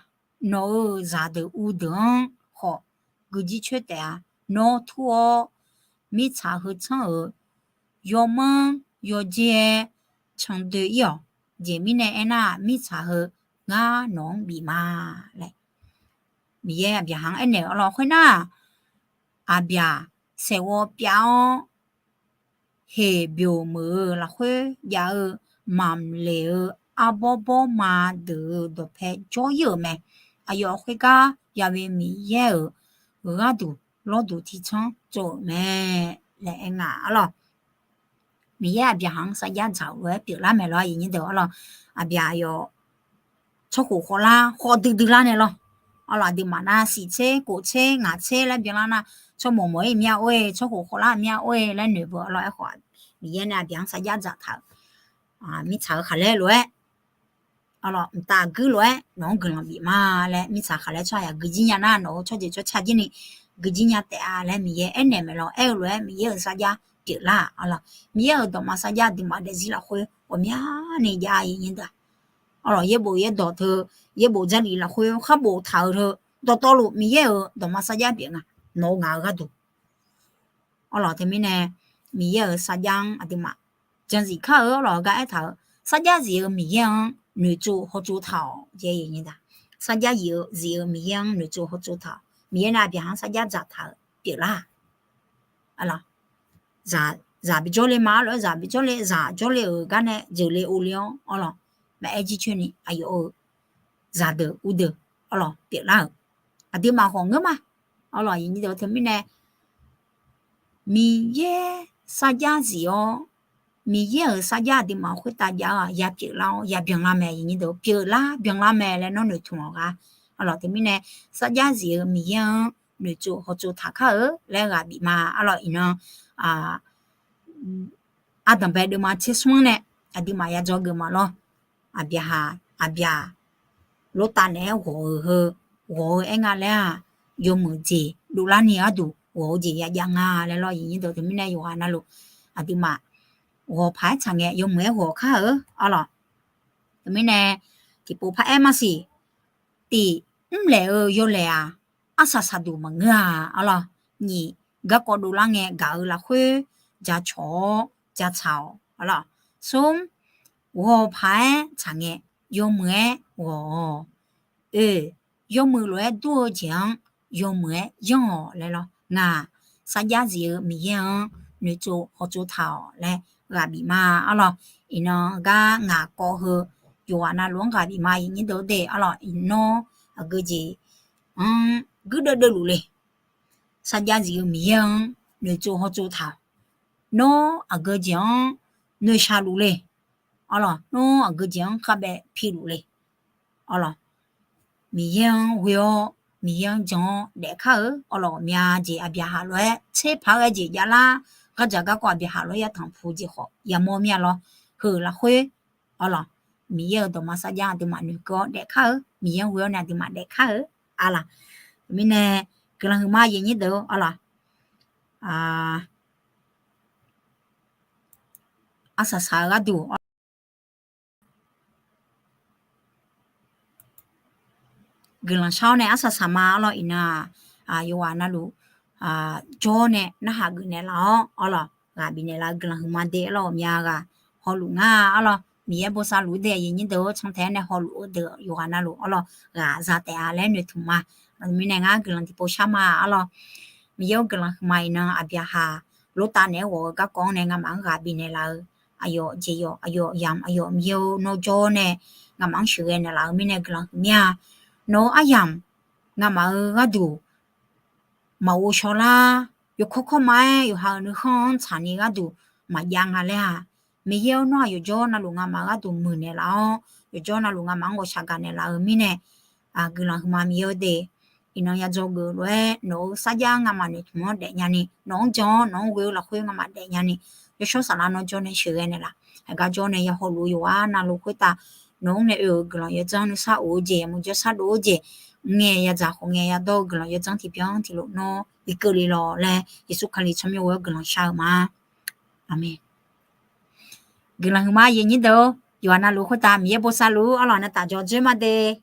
nawq-euq zaqdeuq uvdeuq-anr khawf guijir coer taef-a. Nawr tur-awr, mirtsaq heu tsanr-euq yawmanr yawjer-aer candoe ir-awq. Jeq mirnae aernar, mirtsaq heu ngar nawq-anr bif ma laer Miqyaer Aqbyaqhaq-anr aernaeq-eu. Arlawq, khoernar, Aqbyaq saeqghawv pyav-awr, Heqbyoq meuq-eu lafkhoer jav-eu Mamle-eu arbawr bawrma deuq-euq dawqpae jawr ir-euq mae. Aqyawf khoergar Yahweh Miqyaer-euq gharduq lawrduq tiqtsanr tsov-euq mae laer aer nga. Arlawq, Miqyaer Aqbyaqhaq-anr sarjax dzaq-euq lof-aer pyeuflar mae lawr, aqyuif nyir deuq. Arlawq, Aqbyaq aqyawf tsawrkhof khawvlar khawv duidui lar nae lawr. Arlawq, aqduimaf nar siq tser, kof tser, ngaq tser laer byanlar nar, tsawrmawq mawq-ir mya or-e, tsawrkhof khawflar mya or-e laer noeqbeuq arlawq. Aerkhawf, Miqyaer nae aqbyaq-anr sarjax dzaqtaq-euq, mirtsaq-euq khaqlaer lof-aer, arlawq, mqtav aqguir lof-aer nawq-anr guiqlanq bif ma laer, mirtsaq khaqlaer tsawrhaq yaq guijir nya nar, nawq-euq tsawrjeuq tsawrca jir ni guijir nya taef-a laer Miqyaer aernaeq maeq lawq. Aer-eu lof-aer Miqyaer-euq sarjax pyeuflar-aq, arlawq, Miqyaer-euq dawqma sarjax aqduimaf daefzir lafkhoer ghawqmyani jav-a, aqnyir deuq-aq. Arlawq, yaerbof yaerdawq teu, yaerbof Jarlif lafkhoer khar boftaq-euq teu, dawqtawvluf Miqyaer-euq dawqma sarjax pyeuf nga, nawq-eu ngaq-eu gharduq. Arlawq, teumirnae Miqyaer-euq sarjax-anr aqduimaf janzif kar-eu. Arlawq, heugar aertaq-euq, sarjax zif-eu Miqyaer-anr noeqtsov hawtsov taq-awq. Sarjax zif-eu, zif-eu Miqyaer-anr noeqtsov hawtsov taq-awq. Miqyaer nae aqbyaq-anr sarjax dzaqtaq-euq pyeuflar-aq, arlawq, zaq bijawr le ma. Arlawq, zaq bijawr le, zaq jawrle-euq gar nae jeuqle ovle-awr, arlawq, maqaer jircoer ni aqyawf-euq zaqdeuq uvdeuq, arlawq, pyeuflar-euq aqduimaf khawf ngeur ma. Arlawq, teumirnae Miqyaer sarjax zif-awr, Miqyaer-euq sarjax aqduimaf khoertav jav-awr yapyeuf lar-awr yabyan lar mae, pyeuflar byanlar mae laer nawr noeqtmq-awq gar. Arlawq, teumirnae sarjax zif-eu Miqyaer-anr noeqtsov hawtsov taq kar-eu laer ghaq bif ma. Arlawq, iqnan, ardanqbae deuvma tsersmr-anr nae aqduimaf yadzawgeuf ma lawr. Aqbyaqhaq, aqbyaq Lortav naeq-aer ghawq-eu heu, ghawq-eu aer nga laer-aq, yawmuiq jeq dovlar ni gharduq ghawq-eu jeq yajav nga laer lawr. Teumirnae yawqghaq navluf aqduimaf ghawq paq-aer tsaq ngae yawmuiq-aer ghawq kar-eu. Arlawq, teumirnae tiqpov paraer maqsiq, tif mrlaeq-eu yawlaeq-aq, arsaq saqduq maqngeur-a. Arlawq, nyiq, garkawv dovlar ngae gaq-eu lafkhoer jacawq-awr jatsaq-awq. Arlawq, smr, ghawq paq-aer tsaq ngae yawmuiq-aer ghawq-awq. Oe, yawmuiq lof-aer dur-eu jeq-anr yawmuiq-aer yanr-awq laer lawr. Ngaq, sarjax zif-eu Miqyaer-anr noeqtsov hawtsov taq-awq laer ghaq bif ma. Arlawq, iqnan gar ngaq kawv heu yawqghaq navluf-anr ghaq bif ma. Aqnyir deuq-eu de, arlawq, iqnan aqgeu jeq-anr guirdeuv deuvluf le. Sarjax zif-eu Miqyaer-anr noeqtsov hawtsov taq-awq. Nawr aqgeu jeq-anr noeqshaq luf le. Arlawq, nawr aqgeu jeq-anr khavbaev piluf le. Arlawq, Miqyaer-anr ghoe-awr Miqyaer-anr jan-awr daefkar-eu. Arlawq, ghawqmya jeq aqbyaqhaq lof-aer tserpaq-aer jeq javlar, ghardzaq garkawv aqbyaqhaq lof-aer yatanq puq jeq khawf yamawr mir-a lawr. Heu lafkhoer, arlawq, Miqyaer-euq dawqma sarjax aqduimaf noeqkeuv-awr daefkar-eu, Miqyaer-anr ghoe-awr nae aqduimaf daefkar-eu. Arlawq, teumirnae guiqlanq huiqma aqyuif aqnyir deuq-or, arlawq, arsaq saq-eu gharduq guiqlanq shar-awr nae arsaq saq ma. Arlawq, iqnan-aq, yawqghaq navluf jawr-awr nae narhaq geuf naeqlaf-awr, arlawq, ghaq bifnaeq laf-eu guiqlanq huiqma de. Arlawq, ghawqmya ghaq hawluf ngar, arlawq, Miqyaer bosav luf-eu de, aqyuif aqnyir deuq-or, cantae-aer nae hawluf-eu deuq yawqghaq navluf, arlawq, ghaq za taef-a laer noeqtmq ma. Mirnae ngar guiqlanq tiqpov shar ma. Arlawq, Miqyaer-or, guiqlanq huiqma iqnan aqbyaqhaq Lortav naeq-aer ghawq-eu garkawv-anr nae ngamaf-anr ghaq bifnaeq laf-eu aqyawf jeq yawf, aqyawf yamq, aqyawf Miqyaer-or, nawr jawr-awr nae ngamaf-anr sheuqghae naeqlaf-eu mirnae guiqlanq huiqmya. Nawq-euq aryamq ngamaf-euq gharduq maqghov shaw lar, yawkawr kawrma-aer yawqha-euq nuikhanr-anr tsaqni gharduq maqjav nga laer-aq, Miqyaer-or, nawr-aq yawqjawr navluf ngamaf-euq gharduq muiqnaeq laf-awr, yawqjawr navluf ngamaf-anr ghawqshaq gaq naeqlaf-eu mirnae, guiqlanq huiqma Miqyaer-or de, iqnan ya dzawgeuf lof-aer nawq-euq sarjax ngamaf noeqtmq-anr daefnya ni, nawq-anr jan-awr nawq-anr ghoe-eu lafkhoer ngamaf daefnya ni, yawshawr saflar nawr jawr nae sheuqghae naeqlaf. Aqgar jawr nae ya hawluf-eu yawqghaq navluf khoertav nawq-anr nae oe-euq guiqlanq yawdzanr nuisar of-eu jeq, yawmuiq jawrsar dov-eu jeq, mrngae yadzaq khawf ngae yadawr-eu guiqlanq yawdzanr tiqbyan tiqlof nawr bikeuv le lawq laer Yeqsur Kali tsawrmyanr ghoe-awr guiqlanq shar-eu ma. Aqmeq. Guiqlanq huiqma aqyuif aqnyir deuq-or, yawqghaq navluf khoertav Miqyaer bosav luf-ur. Arlawq, navtaf jawr dzoer ma de.